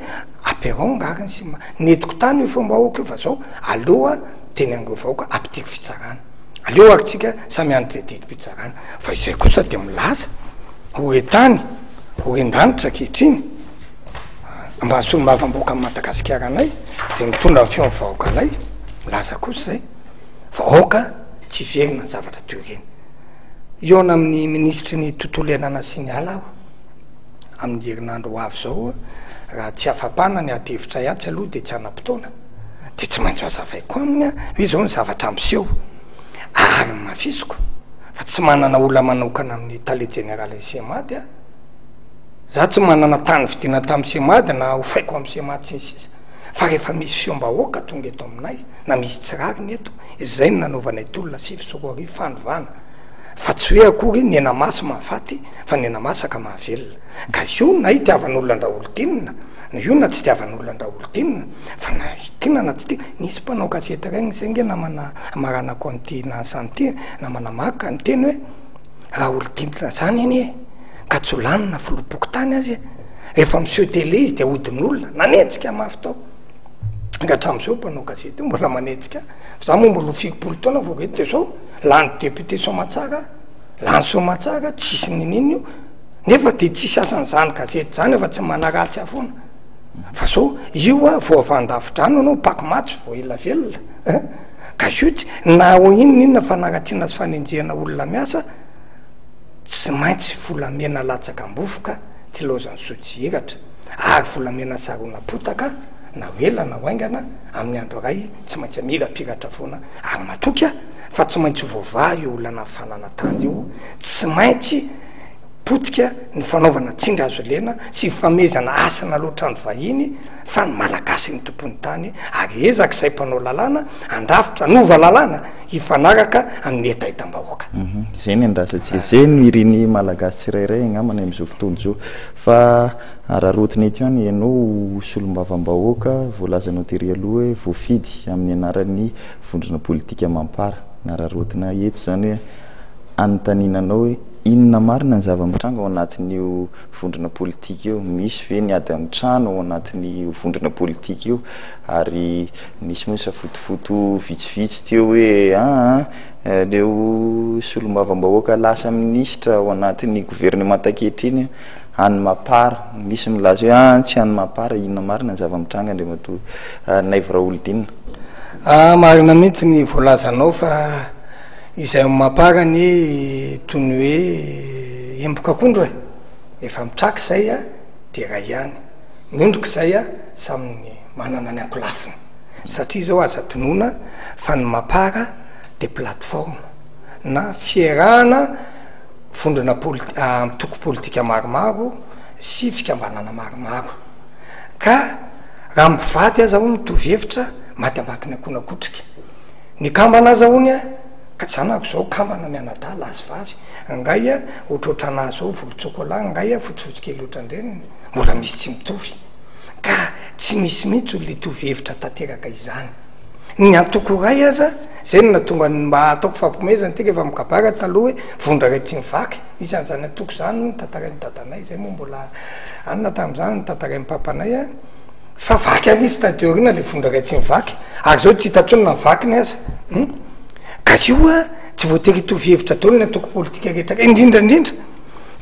ampiarao ny rariny sy ny nentiko tany io feom-bahoaka io fa zao aleo teny an'ireo vahoaka ampidiro fitsarana. Aleo ary tsika samy hiandry le didim-pitsarana. Fa izay kosa dia milaza ho re tany, ho ren-danitra ankehitriny, mba solombavambahoakan'i Madagasikara anay, izay mitondra ny feon'ny vahoaka anay, milaza kosa izay fa aoka tsy hiverina ny zavatra toy ireny. Hihaona amin'ny minisitry ny tontolo iainana sy ny ala aho amin'ny herinandro ho avy izao, raha tsy afa-pana ny ady hevitray atsy aloha dia tsy hanam-potoana. Dia tsy maintsy ho azavaiko aminy hoe izao ny zavatra miseho ary hamafisiko fa tsy manana olona manokana amin'ny tale jeneralin'ny Seimad aho. Za tsy manana tany vidiana tamin'ny Seimad na hofaiko amin'ny Seimad sy ny sisa fa rehefa misy feom-bahoaka tonga eto aminay na misy tsy rariny eto, izay no nanaovanay tolona 2009 fanovana fa tsy hoe akory ny hena-maso mahafaty fa ny hena-masaka mahavelona. Ka io na itiavan'olona an-dRaholidinina na io na tsy itiavan'olona an-dRaholidinina Fa na tiana na tsy tiana, nisy mpanao gazety iray izay nge namana amaranako an'ity nahasahy ity, namana Marc, niteny hoe raha olon-dintina zany anie ka tsy ho lany na filoham-pokontany aza e, rehefa miseho télé izy de ahodin'olona, nanenjika mafy tao. Ka hatramin'izao mpanao gazety io mbola manenjika ahy, fa za moa mbola ho fitopolo taona vao eto de zao lany député Soamatsara, lany Soamatsara, tsisy niniana io, nefa de tsisy asan'izany gazety zany afa tsy manaratsy ahy foana. Fa zao, io a, voavahan-dafidrano anao, paky maty vao ela velona eh! Ka io tsy, na ho inona inona fanaratsiana sy fanenjehana olona miasa, tsy maintsy volamena latsaka am-bovoka, tsy ilaozan'ny soa tsy hiratra, ary volamena sarona-potaka, na ho ela na ho haingana, amin'ny andro iray, tsy maintsy hamirapiratra foana, ary matoky aho, fa tsy maintsy ho voavaha io olana fananan-tany io, tsy maintsy. Potika ny fanaovana tsindry hazo lena sy fifamehezana hasina loatra ny vahiny fa ny Malagasy no tompon'ny tany ary ezaka izay mpanao lalàna handrafitra hanova lalàna hifanaraka amin'ny hetahetam-bahoaka. Izay ny andrasantsika, izay no irin'ny Malagasy tsirairay angambany amin'izao fotoana izao. Fa araraotina eto ihany ianao ho solombavambahoaka, voalazanao tery aloha hoe voafidy amin'ny anaran'ny vondrona politika Mampara. Araraotina eto izany hoe anontaniana anao hoe Inona marina ny zava-mitranga ao anatin'io vondrona politika io? Misy ve ny ady an-trano ao anatin'io vondrona politika io? Ary nisy moa ny safotofoto vitsivitsy teo hoe aa ireo solombavambahoaka lasa minisitra ao anatin'ny governemanta ankehitriny any Mapar. Misy milaza hoe aa tsy any Mapar. Inona marina ny zava-mitranga Andriamatoa Naivo Raholdina? Marina mihitsy ny voalazanao fa Izay ao Mapar anie toy ny hoe embok'akondro e! Efa mitraka izay a, dia iray ihany. Miondrika izay a, samy manana ny ankolafiny. Satria izao aza adinoina fa ny Mapar dia plateforme na fiarahana vondrona poli- antoko politika maromaro sy fikambanana maromaro. Ka raha mivady aza hono mitovy hevitra, maty ambakin'ny akoho nakotrika. Ny kambana aza hono a, ka zanako zao kambana mianadahy lahy sy vavy, ngay a ohatrohatranah zao volon-tsokola, ngay a fotsifotsy kely ohatran-dreniny, mbola misy tsy mitovy. Ka tsy misy mihitsy olona hitovy hevitra tanteraka izany. Ny antoko iray aza, zay no nahatonga ny mba ataoko fampihomehezana ity rehefa mikabary aho taloha hoe vondra iray tsy mivaky, nisy an'izany antoko izany hono tantarain'i dadanay, zay moa mbola anona tamin'izany, notantarain'i papanay a. Fa vaky any izy taty aoriana le vondra iray tsy mivaky, ary zao tsy hita intsony na vakiny aza hum. Ka io a tsy voatery hitovy hevitra daholo ny antoko politika rehetra, indrindra indrindra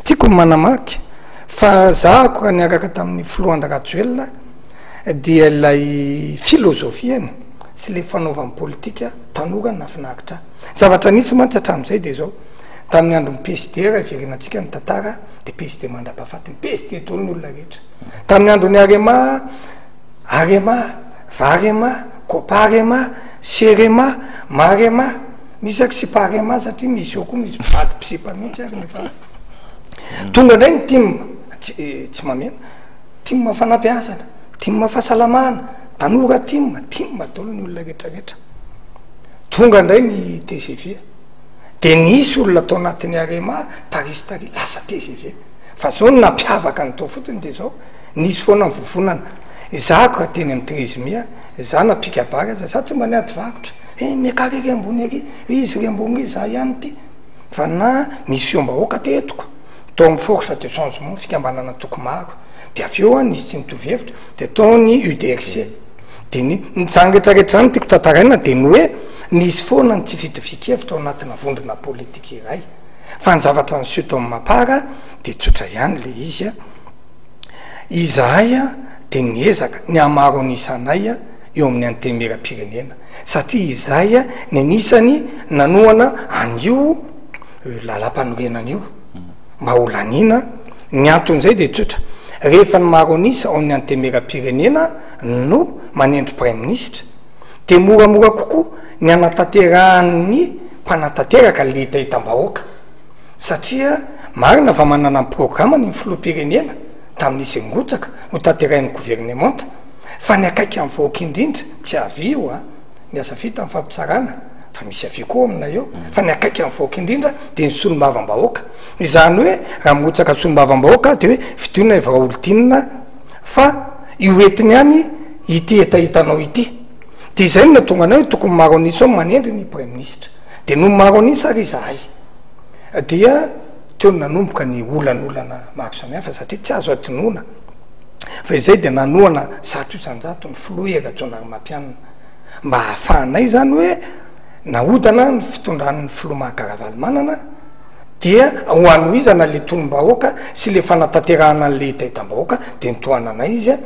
tiako ny manamarika fa zahako raha niaraka tamin'ny filoha Andry Rajoelina dia ilay filozofiany sy le fanaovany politika tanora no nahafinaritra ahy. Zavatra nisy mantsy hatramin'izay dia zao, tamin'ny andron'ny PSD raha hiverenantsika ny tantara dia PSD mandra-pahafatiny, PSD daholo ny olona rehetra. Tamin'ny andron'ny Arema, Arema, Varema, Coparema, Serema, Marema, misy aky sipa Arema satria misy eo koa misy mpivady mpisipa mihitsy ary nefa tonga indray ny tim, tsy tsy mameno, tim fanabeazana, tim fahasalamana, tanora tim, tim daholo ny olona rehetra rehetra. Tonga indray ny tgv, de nisy olona tao anatin'ny Arema tary sy tary lasa tgv. Fa zao ny nampiavaka ny tao fotsiny de zao, nisy foana ny vovonana. Izaho raha teny amin'ny treize mai, izaho na mpikabary aza, izaho tsy mba niady varotra. He, miakara ery ambony ery, izy ry ambony ry, izaho ihany ity. Fa na nisy feom-bahoaka teto ko, tao amin'ny force de changement, fikambanana antoko maro. De avy eo an, nisy tsy nitovy hevitra, de tao ny UDRC. De ny, ny zany rehetra rehetra zany tiako tantaraina de ny hoe, Misy foana ny tsy fitovian-kevitra ao anatina vondrona politika iray. Fa ny zavatra niseho tao amin'ny Mapar dia tsotra ihany ilay izy. Izahay dia niezaka ny hahamaro an'isa anay eo amin'ny Antenimierampirenena satria izahay ny anisany nanohana an'io lalàmpanorenana io mba ho laniana. Ny anton'izay dia tsotra, rehefa ny maro an'isa ao amin'ny Antenimierampirenena no manendry Praiminisitra dia moramora kokoa ny hanatanterahan'ny mpanatanteraka ny hetahetam-bahoaka satria marina fa manana ny programany ny filoham-pirenena tamin'izy nirotsaka ho tanterahin'ny governemanta fa ny akaiky amin'ny vahoaka indrindra tsy avy io a ny asa vita ny fampitsarana fa misy avy koa aminay eo fa ny akaiky amin'ny vahoaka indrindra dia ny solombavambahoaka izany hoe raha mirotsaka solombavambahoaka dia hoe fidiona i Raholdina fa io entiny ihany ity hetahetanao ity dia izay no nahatonga anay hoe tokony maro an'isa ao manendry ny praiminisitra dia noho maro an'isa ary izahay dia teo no nanomboka ny olanolana maro samihafa satria tsy azo adinoana fa izay dia nanohana 100% ny filoha Hery Rajaonarimampianina mba hahafahanay izany hoe nahodana ny fitondran'ny filoha Marc Ravalomanana dia ho hanohizana le tonom-bahoaka sy le fanatanterahana an'le hetahetam-bahoaka dia nitohananay izy a.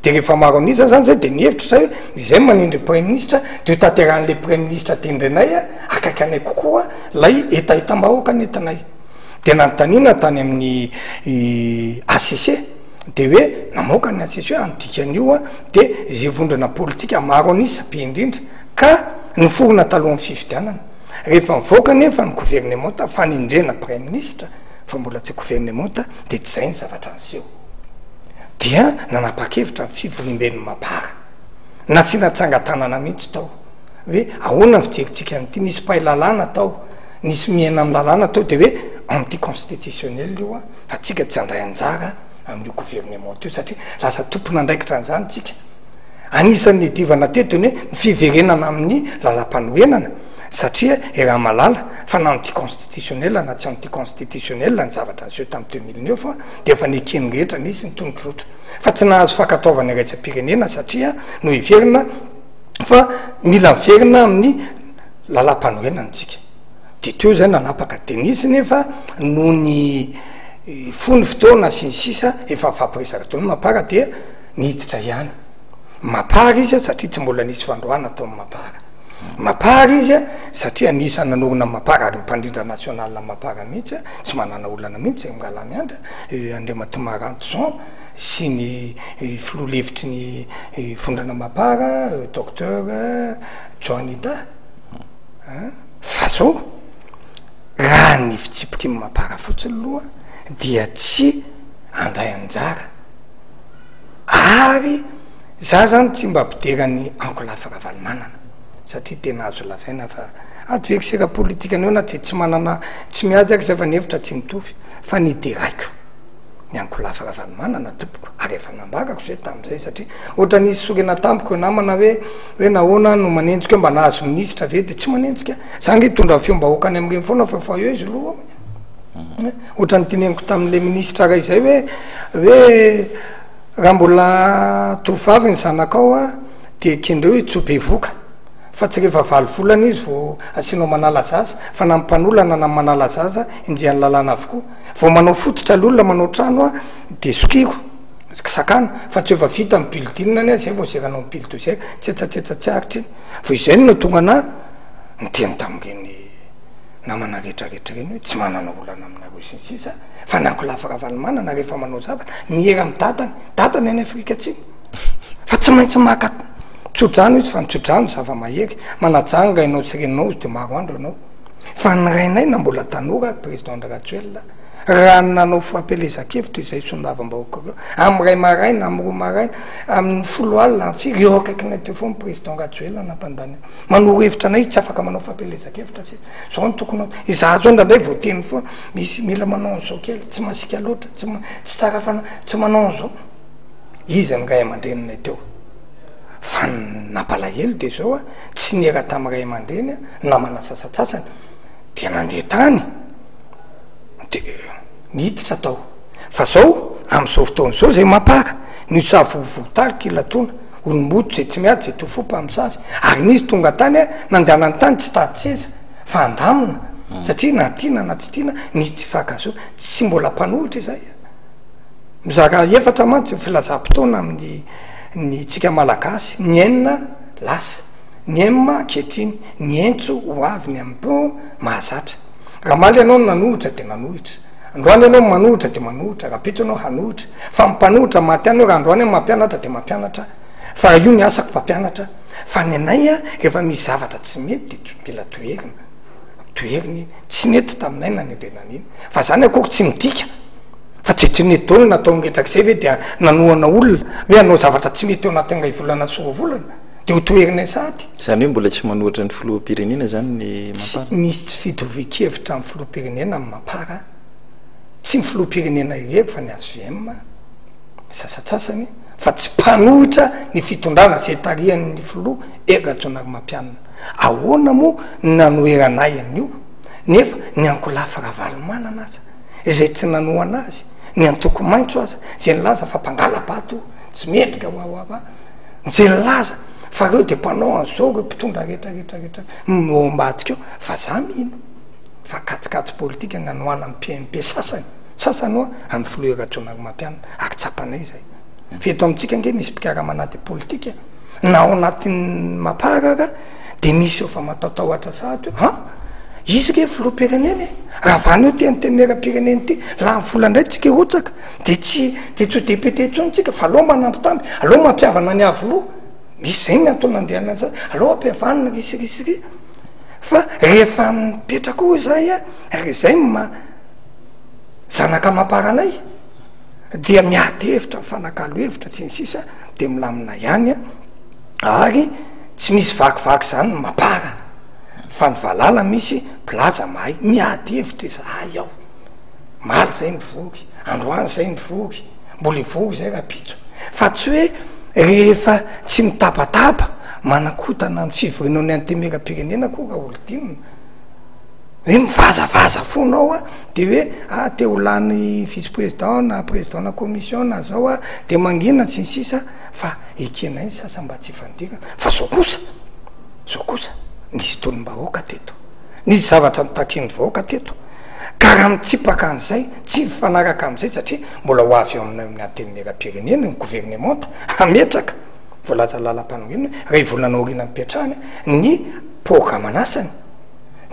De rehefa maro an'isa zany zay de nihevitra zay hoe izay manendry praiminisitra de ho tanterahan'le praiminisitra tendrenay a akaiky anay kokoa lay hetahetam-bahoaka nentinay. De nanontaniana tany amin'ny HCC de hoe namoaka ny HCC hoe any dikan'io a de ze vondrona politika maro an'isa be indrindra ka niforona talohan'ny fifidianana. Rehefa nivoaka anefa ny governemanta fanendrena praiminisitra fa mbola tsy governemanta de tsy zay ny zavatra niseho. Dia nanapa-kevitra ny fivoriamben'ny Mapar. Nasiana tsangan-tanana mihitsy tao hoe ahoana ny fijerintsika an'ity, nisy mpahay lalàna tao, nisy miaina amin'ny lalàna tao dia hoe anti-constitutionnel io fa tsika tsy handray anjara amin'io gouvernement io satria lasa tompon'andraikitra an'izany tsika. Anisan'ny niadivana teto ny hoe ny fiverenana amin'ny lalàmpanorenana satria i Ramalala fa na anti-constitutionnel na tsy anti-constitutionnel ny zavatra niseho tamin'ny 2009 dia efa neken'ny rehetra nisy ny tondrozotra fa tsy nahazo fankatoavana iraisam-pirenena satria noheverina fa mila miverina amin'ny lalàmpanorenana tsika de teo zay nanapaka de nisy nefa noho ny fony fotoana sy ny sisa efa nifampiresaka teo ny mapar dia niditra ihany mapar izy satria tsy mbola nisy fandroahana tao amin'ny mapar mapar izy satria anisan'ny nanorina ny mapar ary ny mpandrindra national mapar mihitsy tsy manana olana mihitsy mirahalahy miandry Andriamatoa Maranto Jean sy ny filoha lefitry ny vondrona mapar Docteur Joanita fa zao raha ny fitsipiky ny mapar fotsiny aloha dia tsy handray anjara ary za zany tsy mba mpidera ny ankolafy Ravalomanana satria tena azo lazaina fa adversaire politique-ny eo na de tsy manana tsy miady ary zay fa ny hevitra tsy mitovy fa ny deraiko ny ankolafy Ravalomanana tompoko ary efa nambarako zay tam'izay satria ohatra nisy sorena tamiko namana hoe hoe nahoana no manenjika hoe mba nahazo minisitra ve de tsy manenjika za nge hitondra ny feom-bahoaka any am'ireny foana fa fa eo izy loha Ohatran'ny teneniko tamin'ilay minisitra iray izay hoe hoe raha mbola tovovavy ny zanakao a dia kendreo izy tsy ho bevoka fa tsy rehefa valo volana izy vao asianao manala zaza fa na ny mpanolana na ny manala zaza enjehan'ny lalàna avokoa. Vao manao fototra le olona manao trano a dia sokiro sakana fa tsy efa vita ny building anie zay vao zeranao ny bulldozer tsetsatsetsa tsy aritra iny. Vao izay no nahatonga anah niteny tamin'ireny namana retraretra ireny hoe tsy manana olana aminareo sy ny sisa fa ny ankolafy Ravalomanana rehefa manao zavatra miera amin'ny dadany, dadany any Afrika Atsimo fa tsy maintsy maka tsodrano izy fa ny tsodrano zava-mahery, manajà ny rainao sy reninao izy de maro andro ianao fa ny rainay na mbola tanora ary président Andry Rajoelina raha nanao fampielezan-kevitra izay solombavambahoaka ireo amin'ny ray maraina, amin'ny roa maraina, amin'ny folo alina, amin'ny firy eo akaikinay teo foana président Rajoelina nampandany Manoro hevitra anay izy tsy afaka manao fampielezan-kevitra tsika. Zao no tokony atao. Izaho zao indraindray voateny foana, misy mila manao an'izao kely, tsy masiaka loatra, tsy tsy tsara fanahy, tsy manao an'izao. Izy ny ray aman-dreninay teo. Fa ny nampalahelo de zao a, tsy niera tamin'ny ray aman-dreny a, namana sasantsasany dia nandeha tany de niditra tao. Fa zao, amin'izao fotoana izao zay mampaka, ny savorovoro tarika i Latona. Olom-boto izay tsy miady, izay to fo mpamosavy. Ary nisy tonga tany a, nandehanany tany tsy tady seza fa handamina satria na tiana na tsy tiana misy tsy ifankahazoana. Tsy mbola mpanohitra izahay a. Mizara efatra mantsy ny filazam-potoana amin'ny ny tsika Malagasy, ny N lasa, ny M ankehitriny, ny Entso ho avy, ny MP mahazatra. Raha omaly ianao no nanohitra dia nanohitra, androany ianao no manohitra dia manohitra, rahampitso ianao hanohitra. Fa ny mpanohitra maty ihany io, raha androany aho mampianatra dia mampianatra aho, fa io ny asako mpampianatra. Fa ny anay a, rehefa misy zavatra tsy mety dia mila toherina, toherina iny. Tsy nety taminay nanendrena an'iny. Fa zany akory tsy midika fa tsy tsy nety daholo nataony retrak'izay ve dia nanohana olona hoe hanao zavatra tsy mety eo anatin'ny iray volana sy roa volana dia ho toherinay sahady. Izany hoe mbola tsy manohitra ny filoham-pirenena izany ny Tsy Mapar? misy tsy fitovian-kevitra amin'ny filoham-pirenena amin'ny Mapar a! Tsy ny filoham-pirenena irery fa ny hvm sasantsasany fa tsy mpanohitra ny fitondrana izay tarihan'ny filoha Hery Rajaonarimampianina. Ahoana moa no nanoheranay an'io nefa ny ankolafy Ravalomanana aza izay tsy nanohana azy, ny antoko maitso aza izay nilaza fa mpangala-bato, tsy mendrika wawawa, izay nilaza fa reo de mpanao an'izao reo mpitondra rehetra rehetra rehetra no ao ambadika ao fa za mino fa kajikajy politika ny nanohanan'ny PMP sasany, sasany hoa amin'ny filoha Rajaonarimampianina ary tsapanay izay. Fa eto amintsika ange misy mpikarama anaty politika na ao anatin'ny mapar ara de misy efa mataotahotra sahady hoe an! Izy nge filoham-pirenena e! Raha vany eo ty antenimieram-pirenena ity, lany vola indray tsika hirotsaka de tsy de tsy ho député intsony tsika fa aleo manambitamby, aleo mampihavana ny Iavoloha, misy zay ny antony nandehanana zany, aleo ampihavanina ry sy ry sy ry. Fa rehefa mipetraka eo izay an, ary izay no maha zanaka mapar anay, dia miady hevitra, mifanakalo hevitra sy ny sisa de milamina ihany an, ary tsy misy vakivaky zany ny mapar fa ny valala misy mpilaza mahay miady hevitra izahay ao, omaly zay nivory, androany zay nivory, mbola hivory zay rahampitso, fa tsy hoe rehefa tsy mitabataba manakotana ny fivoriana ny antenimierampirenena akory raholdina, hoe mivazavaza foana ao a, de hoe ah te ho lany vice président na président na commission na zao a, de mangina sy ny sisa fa ekenay ny sasany mba tsy hifandirana, fa zao kosa, zao kosa nisy tolom-bahoaka teto, nisy zavatra notakian'ny vahoaka teto, ka raha mitsipaka an'izay, tsy mifanaraka am'izay satria mbola ho avy eo aminay amin'ny antenimierampirenena ny governemanta hametraka voalaza lalam-panorenana hoe ray volana aoriana nipetrahany ny programan'asany,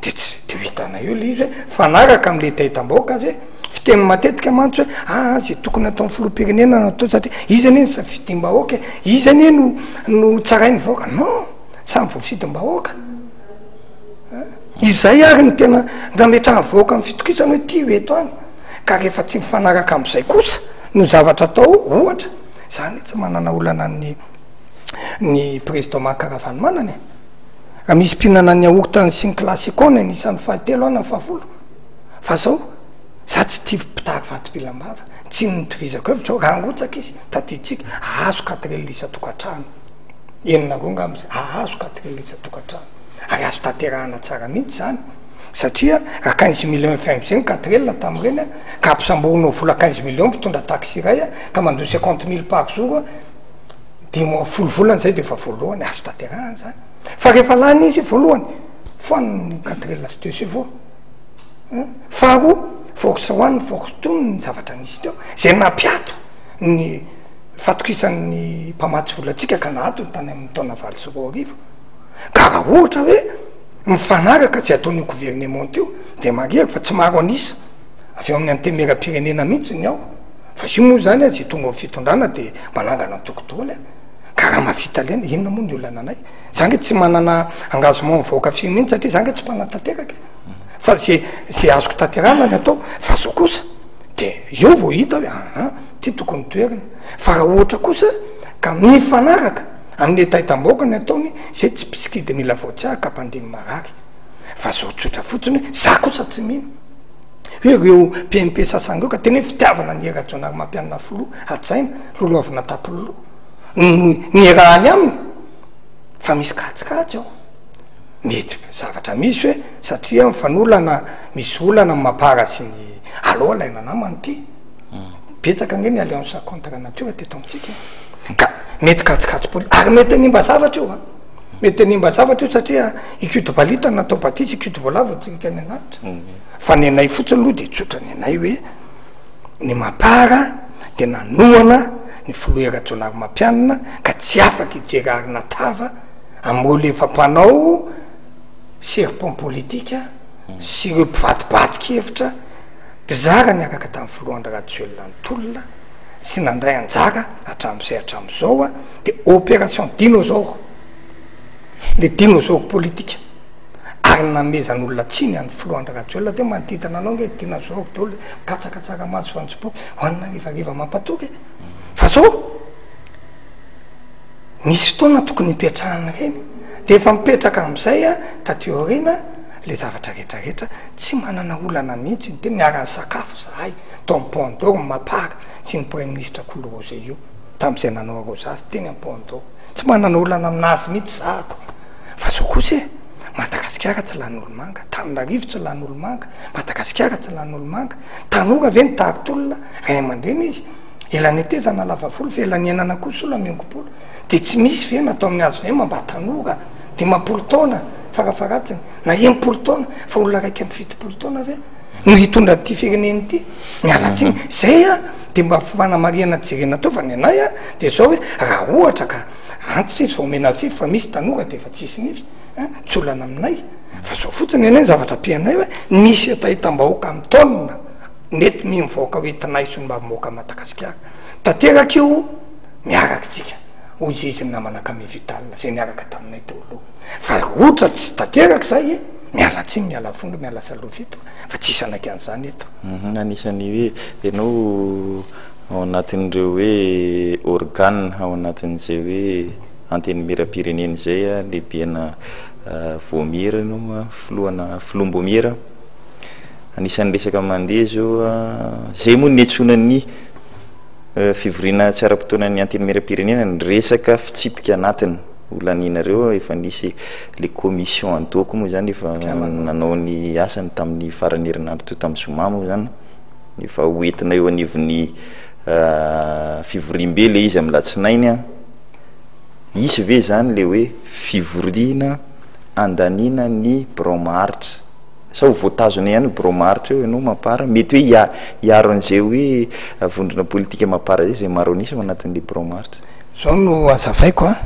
de tsy de ho hitanay eo le izy hoe mifanaraka am'le hetahetam-bahoaka ve? Fiteny matetika mantsy hoe aa zay tokony ataon'ny filoham-pirenena no atao satria izy anie no safidim-bahoaka e, izy anie no no tsarain'ny vahoaka, non, samy voafidim-bahoaka an, izay ary no tena nametrahan'ny vahoaka ny fitokisana hoe ty ho eto any, ka rehefa tsy mifanaraka am'izay kosa no zavatra atao ohatra, za anie tsy manana olana amin'ny ny président Marc Ravalomanana e. Raha misy mpihinana ny yaourt sy ny classico ny anisan'ny fahatelo aho na fahafolo. Fa zao, za tsy tia mpitary vatom-pilam-bava, tsy nitovizako hevitra aho, raha hangotsaka izy, tadidintsika, ahazo quatre isan-tokantrano, enina roa angamba izay, ahazo quatre isan-tokantrano, ary azo tanterahana tsara mihitsy izany, satria raha quinze millions FMG ny quatre tamin'ireny an, ka ampisamborinao vola quinze millions mpitondra taxi iray an, ka mandoa cinquante mille par jour an, dimy folo volana zay de efa voalohany, azo tanterahana zany, fa rehefa lany izy voalohany, foaniny ny quatre sy deux chevaux. Faharoa, force one, force two ny zavatra nisy teo, zay nampiato ny fatokisan'ny mpamatsy vola antsika ka nahato ny tany amin'ny taona 2008. Ka raha ohatra hoe mifanaraka tsy ataon'io gouvernement io de marihako fa tsy maro an'isa avy eo amin'ny antenimierampirenena mihitsy ny ao, fa io moa zany a zay tonga ao fitondrana de manangana antoko daholo a, ka raha mahavita lena inona moa ny olana anay? Za nge tsy manana engagement mivoaka firy mihitsy satria za nge tsy mpanatanteraka e. Fa ze ze azoko tanterahana ny atao, fa zao kosa de eo vao hita hoe aa ty tokony toherina, fa raha ohatra kosa ka mifanaraka amin'ny hetahetam-bahoaka ny ataony, zay tsy mpisikidy mila voatsiary ka mpandeha ny marary, fa zao tsotra fotsiny hoe za kosa tsy mino hoe ireo PMP sasany ireo ka tena hoe fitiavana an'i Hery Rajaonarimampianina filoha hajaina, lolohavina tapiloloha no niarahany aminy fa misy kajikajy ao. Mety zavatra misy hoe satria mifanolana, misy olana ny mapar sy ny alou alaina namana ity. Betsaka ange ny alliance contre nature teto amintsika e. Ka mety kajikajy poli ary mety hanimba zavatra io an! Mety hanimba zavatra io satria i Koto Balita natao batisa, i Koto Voalavo nitsirika any an-danitra. Fa ny anay fotsiny aloha de tsotra ny anay hoe ny Mapar de nanohana ny filoha Rajaonarimampianina ka tsy afaka hijery arina tava amin'ireo le efa mpanao serpent politika sy ireo mpivadibadika hevitra mpizara niaraka tamin'ny filoha Andry Rajoelina nitolona sy nandray anjara hatramin'izay hatramin'izao a, de opération dinosaure, le dinosaure politika, ary namezan'olona tsiny an'ny filoha Andry Rajoelina teo manodidina anao nge dinosaure daholo, mikatsaka tsaramaso voanjobory, hohanina harivariva mampatory e, fa zao misy fotoana tokony hipetrahana ireny, de efa mipetraka am'izay a taty aoriana le zavatra retraretra, tsy manana olana mihitsy ny tena, niara-nisakafo zahay tao am Paon d'Or ny Mapar sy ny Praiminisitra Kolo Roger io tamin'izay nanao arrosage teny am Paon d'Or. Tsy manana olana aminazy mihitsy zahako. Fa zao kosa e, Madagasikara tsy lany olomanga, Tananarivo tsy lany olomanga, Madagasikara tsy lany olomanga. Tanora ve ny tari-tolona, ray aman-dreny izy? Ela netezana lava volo fa ela niainana koa sola miongo-polo. Dia tsy misy ve natao amin'ny hvm mba tanora 50 taona farafaharatsiny na 60 taona fa olona 71 taona ve? no hitondra an'ity firenena ity, miala tsiny, zay a de mba fanamarihana jerena teo fa ny anay a de zao hoe raha ohatra ka antitra izy vao omena fify fa misy tanora de efa tsisy nify an, tsy olana aminay fa zao fotsiny ny anay ny zavatra ampianay hoe misy hetahetam-bahoaka amin'ny taonina mety mino vahoaka ho entinay solombavambahoaka Madagasikara tanteraka io miaraka tsika hoy izy ny namana Camille Vital zay niaraka taminay teo aloha fa raha ohatra tsy tanteraka zay e Miala tsiny, miala vondro, miala salofy eto fa tsisy hanaiky an'izany eto. Anisan'ny hoe ianao ao anatin'ireo hoe organe ao anatin'izay hoe antenimieram-pirenena izay, lehibena vaomiera ianao, filohana filoham-baomiera. Anisan'ny resaka mandeha izao, izay moa no niantsoana ny fivoriana tsy ara-potoanan'ny antenimieram-pirenena, ny resaka fitsipika anatiny. Ho lanianareo efa nisy le commission ad hoc moa zany efa nanao ny asany tamin'ny faran'ny herinandro teo tamin'ny zoma moa zany efa ho entina eo anivon'ny fivoriambe le izy amin'ny latsinainy an, hisy ve zany le hoe fivoriana andaniana ny birao maharitra sa ho voatazona ihany io birao maharitra io ianao mapar mety hoe hiaro an'izay hoe vondrona politika mapar zay zay maro an'isa ao anatin'le birao maharitra. Zao no azavaiko a!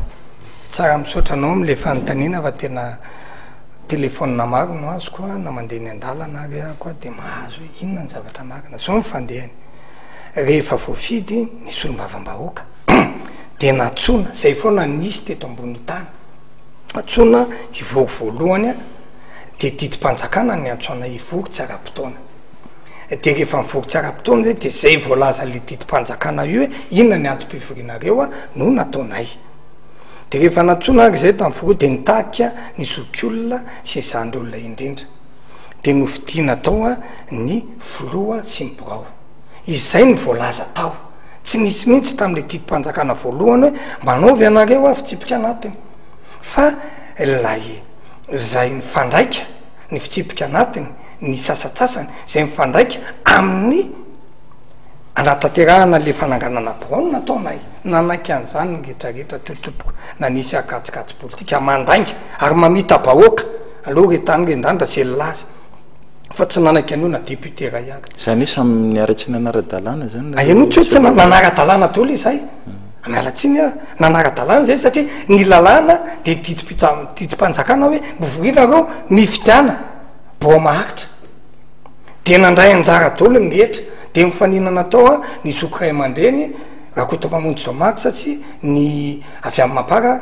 Tsara misaotra anao amle fanontaniana fa tena telephone maro no azoko a, na mandeha eny andalana ary ahako a de mahazo hoe inona ny zavatra marina. Zao ny fandehany, rehefa voafidy ny solombavambahoaka de nantsoina, zay foana nisy teto ambony tany, antsoina hivory voalohany a, de didim-panjakana ny niantso anay hivory tsy ara-potoana. De rehefa mivory tsy ara-potoana zay de zay voalazan'le didim-panjakana io hoe inona ny antom-pivorianareo a no nataonay. De rehefa nantsoina ary zay tamin'ny filoha de nitarika ny zokiolona sy ny zandry olona indrindra. De nofidiana tao a ny filoha sy ny birao. Izay no voalaza tao. Tsy nisy mihitsy tamin'le didim-panjakana voalohany hoe manaovy ianareo a fitsipika anatiny. Fa ilay zay mifandraika ny fitsipika anatiny, ny sasantsasany izay mifandraika amin'ny anatanterahana le fananganana birao no nataonay. Nanaiky an'izany ny retraretra teo tompoko, na nisy akajikajy politika mandainga ary mamita-bahoaka, aleo re tany re ndanitra ze nilaza fa tsy nanaiky an'io na député iray ary. Izany hoe samy niara-tsy nanara-dalàna izany nareo? Ianao tsy hoe tsy nanara-dalàna daholo izahay. Miala tsiny aho, nanara-dalàna izay satria ny lalàna dia didim-pitsa- didim-panjakana hoe mivoria nareo mifidiana birao maharitra. Dia nandray anjara daholo ny rehetra, dia nifaninana tao an ny zoky ray aman-dreny Rakotomamonjy Jean Max sy ny avy amin'ny Mapar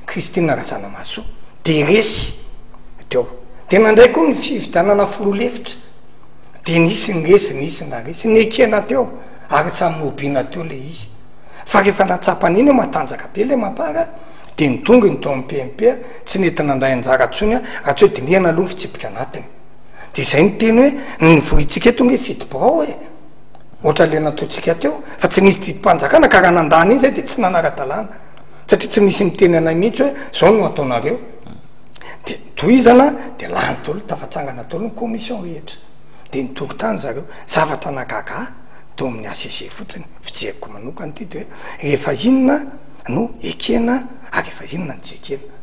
Christine Razanamahasoa, dia resy teo. Dia nandray koa ny fifidianana filoha lefitra, dia nisy ny resy, nisy ny naharesy, nekena teo. Ary samy nohobiana teo le izy. Fa rehefa nahatsapa an'iny hoe matanjaka be le Mapar dia nidongy ny tao amin'ny PMP, tsy nety nandray anjara intsony raha tsy hoe dinihana aloha ny fitsipika anatiny. Dia izay no teny hoe ny nivoriantsika eto ange fidy birao e! Ohatra le nataontsika teo, fa tsy nisy didim-panjakana ka raha nandà an'iny zay dia tsy nanara-dalàna. Satria tsy misy miteny anay mihitsy hoe zao no ataonareo. Dia tohizana dia lany daholo, tafatsangana daholo ny commission rehetra. Dia nitory tany zareo. Zavatra nahagaga ahy. tao amin'ny HCC fotsiny, fijeriko manokana ity de hoe rehefa inona no ekena ary rehefa inona no tsy ekena.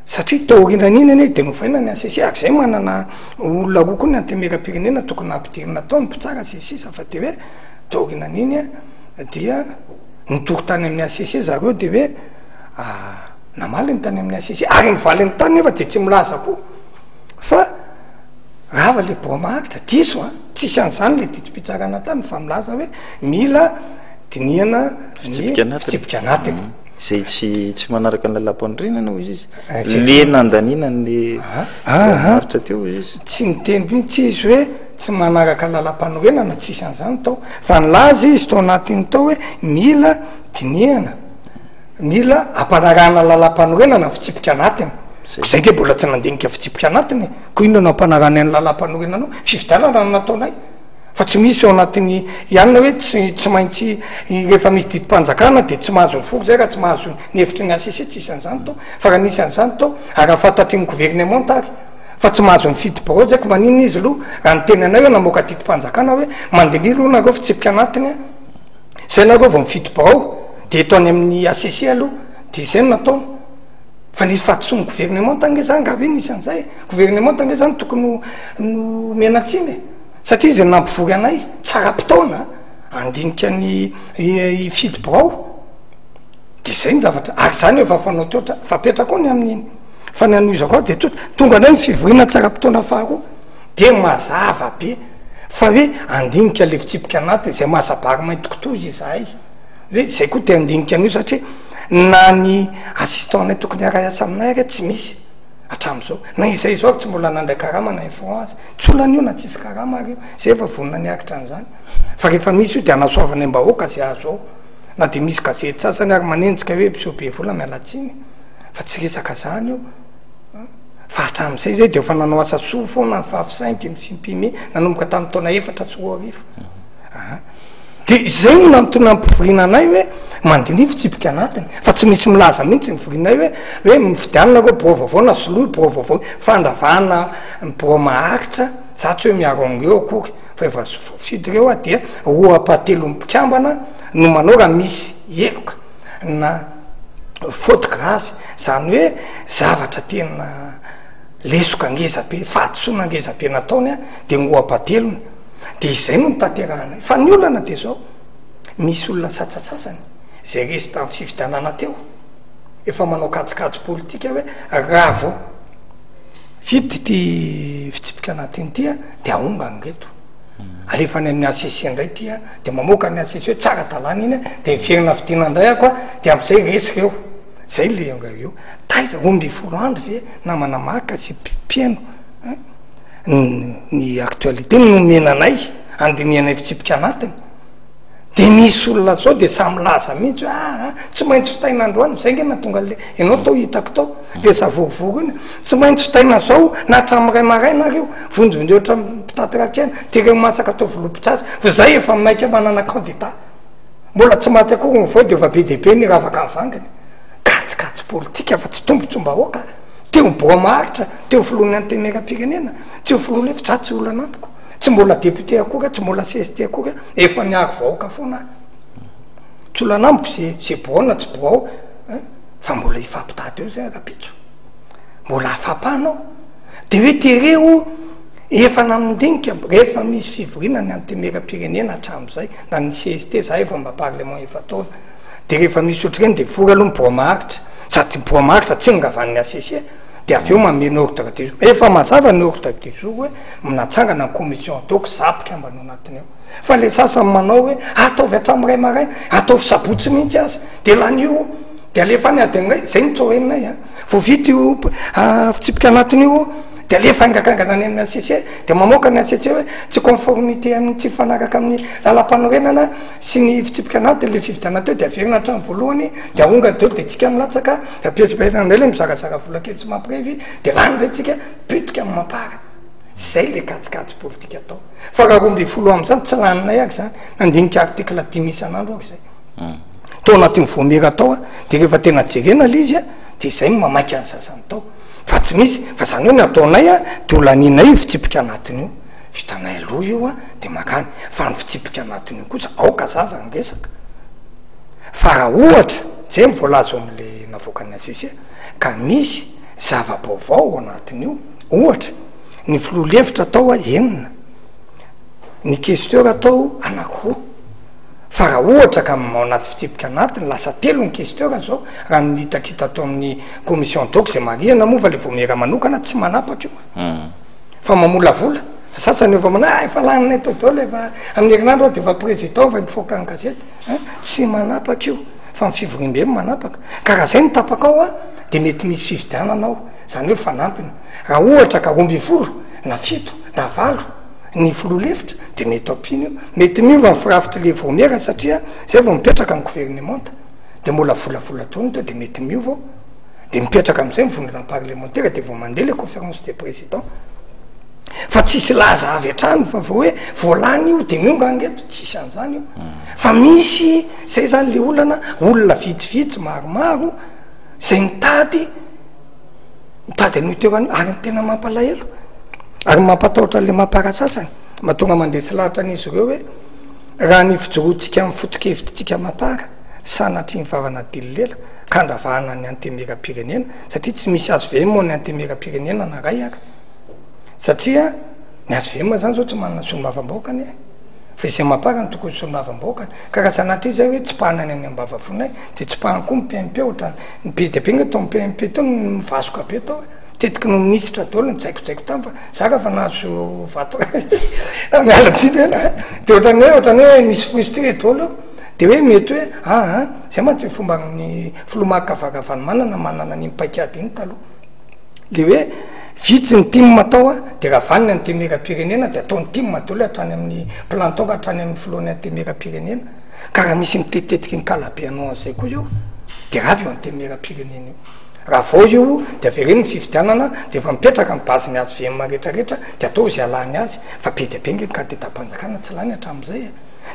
Satria taorianan'iny anie de novaina ny HCC ary zay manana olona roa koa ny antenimierampirenena tokony nampidirina tao ny mpitsara sy ny sisa fa de hoe taorianan'iny dia nitory tany amin'ny HCC zareo de hoe namaly ny tany amin'ny HCC ary ny valin'ny tany nefa de tsy milaza koa fa rava le birao maharitra, diso an, tsisy an'izany le didim-pitsarana tany fa milaza hoe mila dinihana ny fitsipika anatiny. Izay tsy tsy manaraka ny lalàmpanorenana hoy izy, le nandaniana ny birao maharitra teo hoy izy. Tsy niteny mihitsy izy hoe tsy manaraka lalàmpanorenana, tsisy an'izany tao, fa nilaza izy tao anatin'ny tao hoe mila dinihana. Mila ampanarahana lalàmpanorenana ny fitsipika anatiny. Ko zay nge mbola tsy nandinika fitsipika anatiny e. Ko inona no ampanarahanay ny lalàmpanorenana ao? Fifidianana no nataonay. Fa tsy misy ao anatin'ny ihany hoe tsy tsy maintsy rehefa misy didim-panjakana de tsy mahazo mivory zay raha tsy mahazo ny hevitry ny HCC, tsisy an'izany tao. Fa raha nisy an'izany tao, ary raha fantatry ny governemanta ary fa tsy mahazo mifidy birao zay ko maninona izy aloha raha niteny anay hoe namoaka didim-panjakana hoe mandiniha aloha nareo fitsipika anatiny a. Zay nareo vao mifidy birao de eto any amin'ny HCC aloha de izay no nataony. Fa nisy fahadisoan'ny gouvernemanta ange zany nga ve nisy an'izay e? Gouvernemanta ange zany tokony ho nomena tsiny e! Satria izy no nampivory anay tsy ara-potoana handinika ny hifidy birao. De zay ny zavatra, ary zany efa fanao teo hatrany, fapetraka koa ny amin'iny. Fa ny hanohizako azy de tsotra, tonga indray ny fivoriana tsy ara-potoana faharoa. De mazava be fa hoe handinika le fitsipika anatiny zay maha-sabary mainty kitoza izahay, hoe zay koa te handinika an'io satria na ny assistant nay tokony hiara-hiasa aminay ary tsy misy hatramin'izao, na izay izao ary tsy mbola nandray karama na un franc aza, tsy olana io na tsisy karama ary io, zay efa vonona ny hiaritra an'izany, fa rehefa misy io de hanasoavana aim-bahoaka zay azo ao, na de misy gazety sasany ary manenjika hoe mpiseho be vola miala tsiny fa tsy resaka zany io. Fa hatramin'izay izay dia efa nanao asa soa foana ny Fafisainty, ny Simpime, nanomboka tamin'ny taona 2004. Aha. Dia izay no nantona nampivoriana anay hoe mandiniha fitsipika anatiny, fa tsy misy milaza mihitsy ny vorianay hoe hoe mifidianana ireo birao vaovao na soloy birao vaovao, fandravana ny birao maharitra, za tsy hoe miaro an'ireo akory, fa efa voafidy ireo aho dia roa ampahatelon'ny mpikambana no manao raha misy heloka na faute grave, zany hoe zavatra tena lesoka ngeza be, fahadisoana ngeza be nataony an, de ngoa-patelony, de izay no notanterahanay, fa ny olana de zao, misy olona satsasasany zay resy tamin'ny fifidianana teo, efa manao kajikajy politika hoe raha vao vita ity fitsipika anatiny ity an, de ahongany reto. Alefa any amin'ny HCC indray ity an, de mamoaka ny HCC hoe tsy ara-dalàna iny an, de miverina fidiana indray ako an, de am'zay resy reo. Zay le eo. Taiza? 12 andro ve namana maka sy mpihaino an, ny actualité no nomena anay handinihanay fitsipika anatiny. De misy olona zao de samy milaza mihitsy hoe aa tsy maintsy vitaina androany, zay nge nahatonga an'le ianao tao hitako tao, le savorovoro iny, tsy maintsy vitaina zao na hatramin'ny iray maraina ary io, vonjivonjeo hatramin'ny mpitaty rakena, tereo matsaka atao vilopitsazy, fa zay efa maika manana candidat, mbola tsy maty akory ny voay de efa be dia be ny ravaka ny vanginy, kajikajy politika fa tsy tombotsoam-bahoaka, te ho birao maharitra, te ho filohan'ny antenimierampirenena, te ho filoha lefitra, za tsy olana amiko. Tsy mbola député akory aho, tsy mbola CST akory aho, efa niaro vahoaka foana aho. Tsy olana amiko ze ze birao na tsy birao hein, fa mbola hifampitady eo zay rahampitso. Mbola afampano ao. De hoe tereo efa namindinika rehefa misy fivoriana ny antenimierampirenena hatramin'izay, na ny CST, za efa mba parlement efa-taona. De rehefa misy ohatr'ireny de vory aloha ny birao maharitra, sady ny birao maharitra tsy noravan'ny HCC. De avy eo manome ny ordre du jour, efa mazava ny ordre du jour hoe mnatsangana ny commission ad hoc, za mpikambana ao anatiny ao. Fa le sasany manao hoe ataovy hatramin'ny iray maraina, ataovy sabotsy mihitsy aza, de lany io, de alefa any adiny iray, zay no tsy renay an. Vao vita io fitsipika anatiny io, de alefa haingakaingana any amin'ny HCC, de mamoaka ny HCC hoe tsy conformité amin'ny, tsy mifanaraka amin'ny lalampanorenana sy ny fitsipika anatiny le fifidianana teo, de averina hatramin'ny voalohany, de ahongana daholo, de tsika milatsaka. Ampiasaina indray le mizarazara vola kely tsy mampirevy de lany indray tsika potika amin'ny mampara. Zay le kajikajy politika atao. Fa raha 12 am'zany tsy laninay ary zany. Nandinika article dimy isan'andro aho zay. Tao anatin'ny voamera tao a, de rehefa tena jerena le izy a, de zay no mamaika ny sasany tao. Fa tsy misy, fa zany hoe ny ataonay a, de ho lanianay io fitsipika anatiny io. Vitanay aloha io an, de makany. Fa ny fitsipika anatiny io kosa, aoka hazava ny resaka. Fa raha ohatra, zay no voalaza ao amle navoakan'ny HCC, ka misy zava-baovao ao anatin'io, ohatra, ny filoha lefitra atao enina, ny questeur atao anakiroa. Fa raha ohatra ka ao anaty fitsipika anatiny, lasa telo ny questeur zao, raha ny hitakita ato amin'ny commission ad hoc zay marihana moa fa le vaomiera manokana tsy manapaka io an. Fa mamolavola, fa sasany efa manao ah efa laninay tao daholo efa amin'ny herinandro aho de efa président efa mifoka ny gazety an, tsy manapaka io fa ny fivoriambe no manapaka, ka raha zay no tapaka ao an de mety misy fifidianana ao, zany hoe fanampiny, raha ohatra ka 12 na fito na valo ny filoha lefitra de mety ampiana io, mety miova ny firafitry le vaomiera satria zay vao mipetraka ny governemanta de mbola volavola daholo ny teo de mety miova ao. De mipetraka amizay ny vondrona parlemantera de vao mandeha le conférence des présidents. Fa tsisy laza avy hatrany fa vao hoe voalany io de miongana ngeto, tsisy an'izany io. Fa misy zay zany le olana, olona vitsivitsy maromaro zay mitady, mitady an'io toerana io, ary ny tena mampalahelo ary mampatahotra an'le mampara sasany, mahatonga mandresy lahatra an'izy ireo hoe raha ny fijoroantsika amin'ny foto-kevitritsika mampara, sanatria ny vava nadily lela, ka andravahana ny antemieram-pirenena satria tsy misy hvm ao ny antemieram-pirenena na ray ary satria ny hvm zany zao tsy manana solombavambahoaka anie fa izay mampara ny tokony solombavambahoakany ka raha sanatria zay hoe tsipahana ny any ambavafonay de tsipahana koa ny PMP ohatrany ny be dia be nge tao amin'ny PMP tao ny mivasoka be tao e tetiky ny minisitra daholo ny jaikojaiko tany fa za raha fa nahazo vato miala tsiny ena de ohatrany hoe ohatrany hoe misy frustré daholo eo De hoe mety hoe aa zay mantsy ny fomban'ny filoha Marc Ravalomanana manana an'iny paikady iny taloha. Le hoe vitsy ny tim atao a, de ravany ny antemieram-pirenena de ataony tim daholo hatrany amin'ny planton ka hatrany amin'ny filohan'ny antemieram-pirenena. Ka raha misy mitetitetika ny kalabe hanao an'izay koa eo de rava io antemieram-pirenena io. Raha vao io de avereno ny fifidianana de efa mipetraka ny base ny HVM retraretra de atao izay halany azy fa be dia be nge ny kandidat-mpanjakana tsy lany hatramin'izay e.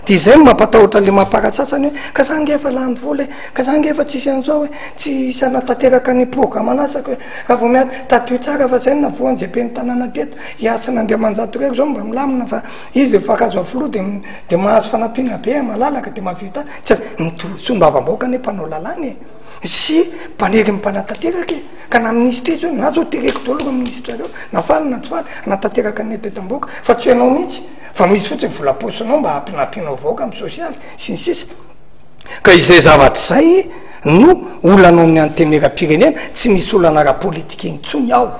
De izay no mampatahotra le mampara sasany hoe ka za nge efa lany vola e, ka za nge efa tsisy an'izao e, tsy hisy hanatanteraka ny programan'asako e, raha vao miady, tadidio tsara fa zay no navoan'ny GP ny tanàna teto, i Hasina Andriamanjato irery zao mba milamina fa izy rehefa azo avy filoha de de mahazo fanampiana be malalaka de mahavita tsy ny solombavambahoaka anie mpanao lalàna e, sy mpanery ny mpanatanteraka e, ka na minisitra izy io na zao tereko daholo ireo minisitra ireo na faly na tsy faly hanatanteraka ny hetetam-bahoaka fa tsy ianao mihitsy. Fa misy fotsiny vola paosinao mba hampinampianao vahoaka amin'ny sosialy sy ny sisa. Ka izay zavatra izay no olana ao amin'ny antenimierampirenena, tsy misy olana ara-politika intsony ao,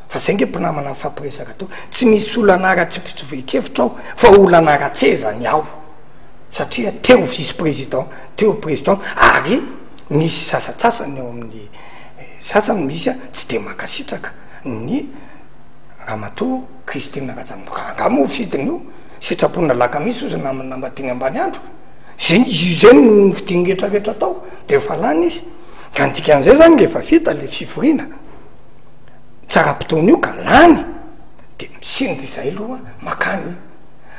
fa zay nge mpinamana mifampiresaka teo, tsy misy olana ara-tsy mpitovian-kevitra ao, fa olana ara-tseza ny ao, satria te ho vice président, te ho président, ary misy sasatsasany ao amin'ny sasany misy tsy de mankasitraka ny ramatoa Christine Rajamoka angaha moa fidiny io sitrapona alakamisy ozy namana namadiny ambany andro zay io zay no nofidiny rehetra rehetra tao de efa lany izy ka ny dikan'izay zany rehefa vita le fivoriana tsy ara-potoana io ka lany de misinda izay aloha makany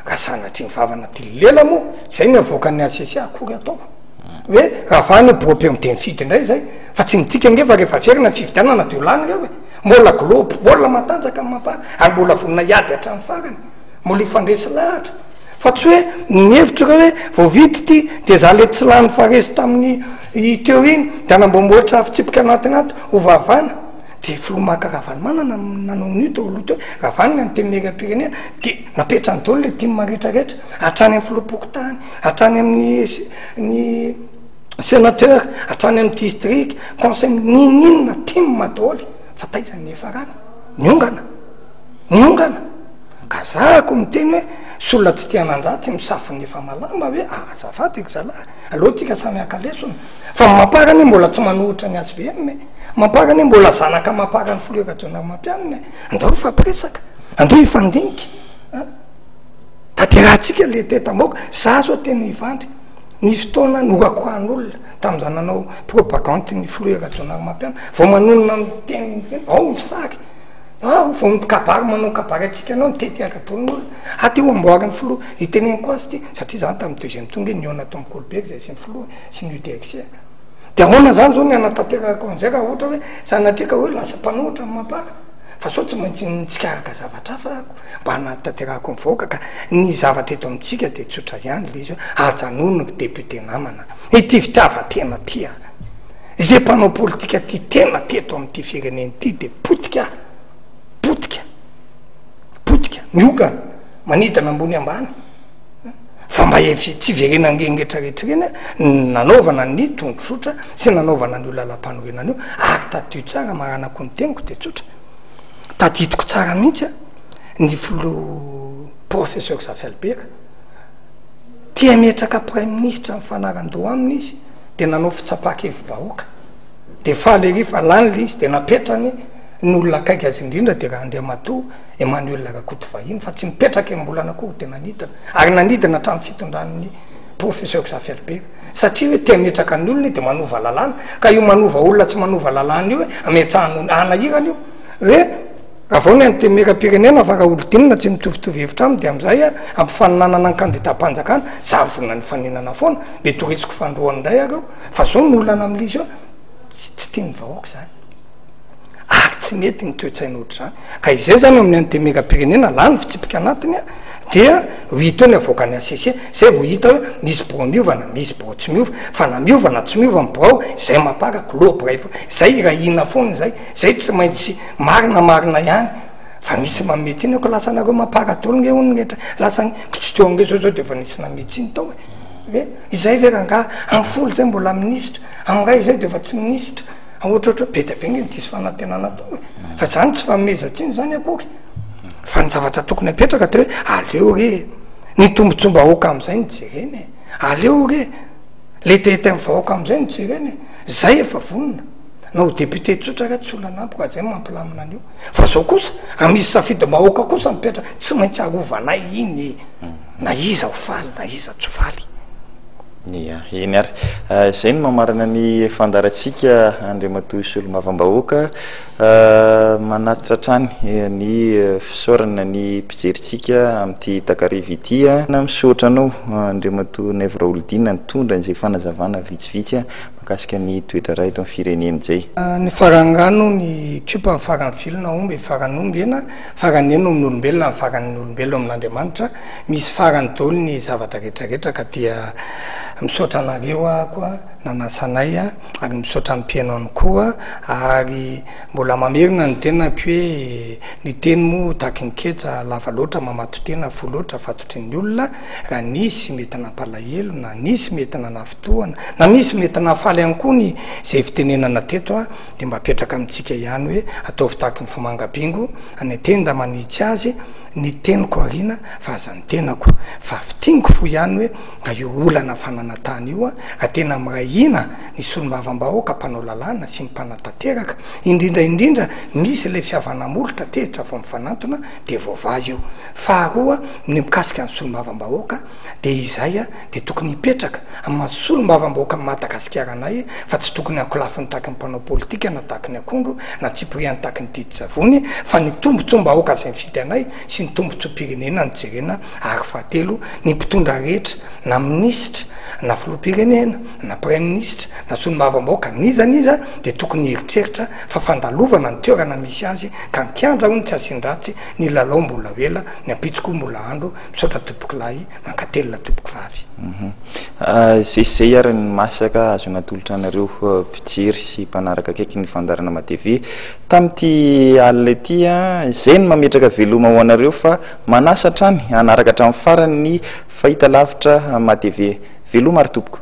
raha sanatria ny vava natily lela moa zay ny avoakan'ny HCC akory atao hoe raha vany bureau de mifidy indray zay fa tsy midika nge fa rehefa averina ny fifidianana de ho lany reo e Mbola globo, mbola matanjaka ny Mapar ary mbola vonona hiady hatramin'ny farany. Mbola hifandresy lahatra. Fa tsy hoe ny hevitro ireo hoe vao vita ity dia za le tsy lany fa resy tamin'ny teo iny dia hanamboamboatra fitsipika anatiny ato ho vahavana. Dia filoha Marc Ravalomanana no nanao an'io teo aloha teo. Ravalo ny antenimierampirenena dia napetrany daholo le tim rehetrarehetra hatrany amin'ny filoham-pokontany, hatrany amin'ny ny Sénateur hatrany amin'ny district, conseil ninoninona tim daholo fa taiza ny niafarana? Niongana, niongana, ka za ko miteny hoe sy olona tsy tia hanandratsy misafo ny efa malama hoe azafady ry zalahy aleo tsika samy haka lesona fa ny mapar anie mbola tsy manohitra ny HVM e, mapar anie mbola zanaka mapar ny filoha Rajaonarimampianina e, andao hifampiresaka, andao hifandinika an, tanterahantsika le tetam-bahoaka, za zao tena hivandry. Nisy fotoana norakoahan'olona tamin'izaho nanao propagande ny filoha Rajaonarimampianina, vao manonona ny teny ao ny sary, ao vao mikabary manao kabary antsika anao mitety ara-daholo ny olona, ah ty ho amboarin'ny filoha, iteneniko azy ty, satria zany tamin'ny deuxième tour nge nihaona tao amin'ny Colbert zay sy ny filoha sy ny UDRC. De ahoana zany zao ny hanatanterahako an'izay raha ohatra hoe sanatria ka hoe lasa mpanohitra ny Mapar? Fa sao tsy maintsy mitsikaraka zavatra hafa ako mba hanatanterahako ny vahoaka ka ny zavatra eto amintsika dia tsotra ihany le izy hoe ajanony ry député namana ity fitiavan-tena ty a! Izay mpanao politika tia tena teto amin'ity firenena ity dia potika, potika, potika, miokana, manidina ambony ambany. Fa mba efa tsy iverenan'ireny rehetra rehetra ireny ny nanaovana ny tondrozotra sy nanaovana an'io lalampanorenana io, ary tadidio tsara maranako ny teniko dia tsotra, tadidiko tsara mihitsy ny filoha professeur Zafy Albert, te hametraka praiminisitra mifanaran-doha aminy izy dia nanao fitsapan-kevi-bahoaka, dia faly ery fa lany ilay izy dia napetrany ny olona akaiky azy indrindra dia Randriamatoa Emmanuel Rakotovahiny fa tsy mipetraka enim-bolana akory dia nanidina ary nanidina hatramin'ny fitondran'ny Professeur Xavier Albert satria hoe te hametraka ny olona dia manova lalàna ka io manova olona tsy manova lalàna io hoe ametrahana hanahirana io hoe raha vao ny antenimieram-pirenena fa raha olon-dinina tsy mitovitovy hevitra aminy dia amin'izay a ampifaninanana ny kandidam-panjakana za vonona ny faninana foana mety ho resiko fandroany indray ary eo fa zao ny olana amin'ilay izy io tsy tian'ny vahoaka izany Ary tsy mety ny toe-tsaina ohatr'izany. Ka izay zany eo amin'ny antenimierampirenena, lany ny fitsipika anatiny dia ho hita eo ny avoakan'ny HCC. Zay vao hita hoe misy birao miova na misy birao tsy miova. Fa na miova na tsy miova ny birao, izay mampaka globe iray foana. Izay irahina foana izay. Izay tsy maintsy marina marina ihany. Fa misy manome tsiny hoe ko lasa nareo mampaka daholo nge hono ny rehetra. Lasa ny, ko tsy teo ange zao zao dia efa nisy nanome tsiny tao e. Hoe izay ve rangaha, amin'ny folo izay mbola minisitra, amin'ny iray izay dia efa tsy minisitra. Ohatrohatra hoe be dia be nge ny diso fanantenana atao e. Fa zany tsy fanomezan-tsiny zany akory. Fa ny zavatra tokony apetraka de hoe aleo re ny tombotsoam-bahoaka am'zay no jerena e. Aleo re le hetaheta ny vahoaka am'zay no jerena e. Zay efa vonona. Na ho député tsotra ary tsy olana amiko fa zay no mampilamina an'io. Fa zao kosa, raha misy safidim-bahoaka kosa mipetraka, tsy maintsy arovanay iny e. Na iza ho faly na iza tsy ho faly. Ia, eny ary. Izay no mamarana ny fandaharantsika Andriamatoa Solombavambahoaka. Manatitra hatrany ny fisaorana ny mpijerintsika amin'ity takariva ity. Misaotra anao Andriamatoa Naivo Raholdina nitondra izay fanazavana vitsivitsy mahakasika ny toe-draharaha eto amin'ny firenena izay. Ny faran'ny rano, ny kopa, ny faran'ny vilona, omby, ny faran'ny omby hena, faran'ny hena amin'ny olombelona, ny faran'ny olombelona amin'Andriamanitra. Misy farany daholo ny zavatra rehetra rehetra ka dia misaotra anareo aho koa nanasa anay ary misaotra ny mpihaino ihany koa ary mbola mamerina ny tenako hoe ny teny moa tahaky ny ketsa lava loatra mamato-tena fo loatra fatotry ny olona raha nisy mety nampalahelo na nisy mety nanafintohana na misy mety nahafaly ihany koa ny izay fitenenana teto a dia mba apetraka amintsika ihany hoe ataovy tahaky ny fomanga bingo any an-tenda manitsy azy ny teniko aoriana fa aza ny tenako fa fintiniko fo ihany hoe raha io olana fananantany io raha tena miray hina ny solombavambahoaka mpanao lalàna sy ny mpanatanteraka indrindra indrindra misy ilay fihavanamolotra tezitra vao mifanantona dia voavaha io faharoa ny mikasika ny solombavambahoaka dia izay dia tokony hipetraka amin'ny maha solombavambahoakan'i Madagasikara anay fa tsy tokony ankolafiny tahaky ny mpanao politika na tahaky ny akondro na tsipiriany tahaky ny didin-tsavony fa ny tombotsoam-bahoaka izay mifidy anay sy ny tombotsoam-pirenena no jerena ary fahatelo ny mpitondra rehetra na minisitra na filoham-pirenena na praiminisitra na solombavambahoaka n'iza n'iza dia tokony hieritreritra fa fandalovana ny toerana misy azy ka ny kianja hono tsy asian-dratsy ny lalao mbola ho ela ny ampitso koa mbola andro misaotra tompokolahy Mankatelina tompoko vavy. Izay sy izay ary ny masaka azo natolotra anareo mpijery sy mpanaraka akaiky ny fandaharana MaTv tamin'ity alina ity. Izay no mametraka veloma ho anareo fa manasa hatrany hanaraka hatramin'ny farany ny fahitalavitra MaTv. Veloma ary tompoko.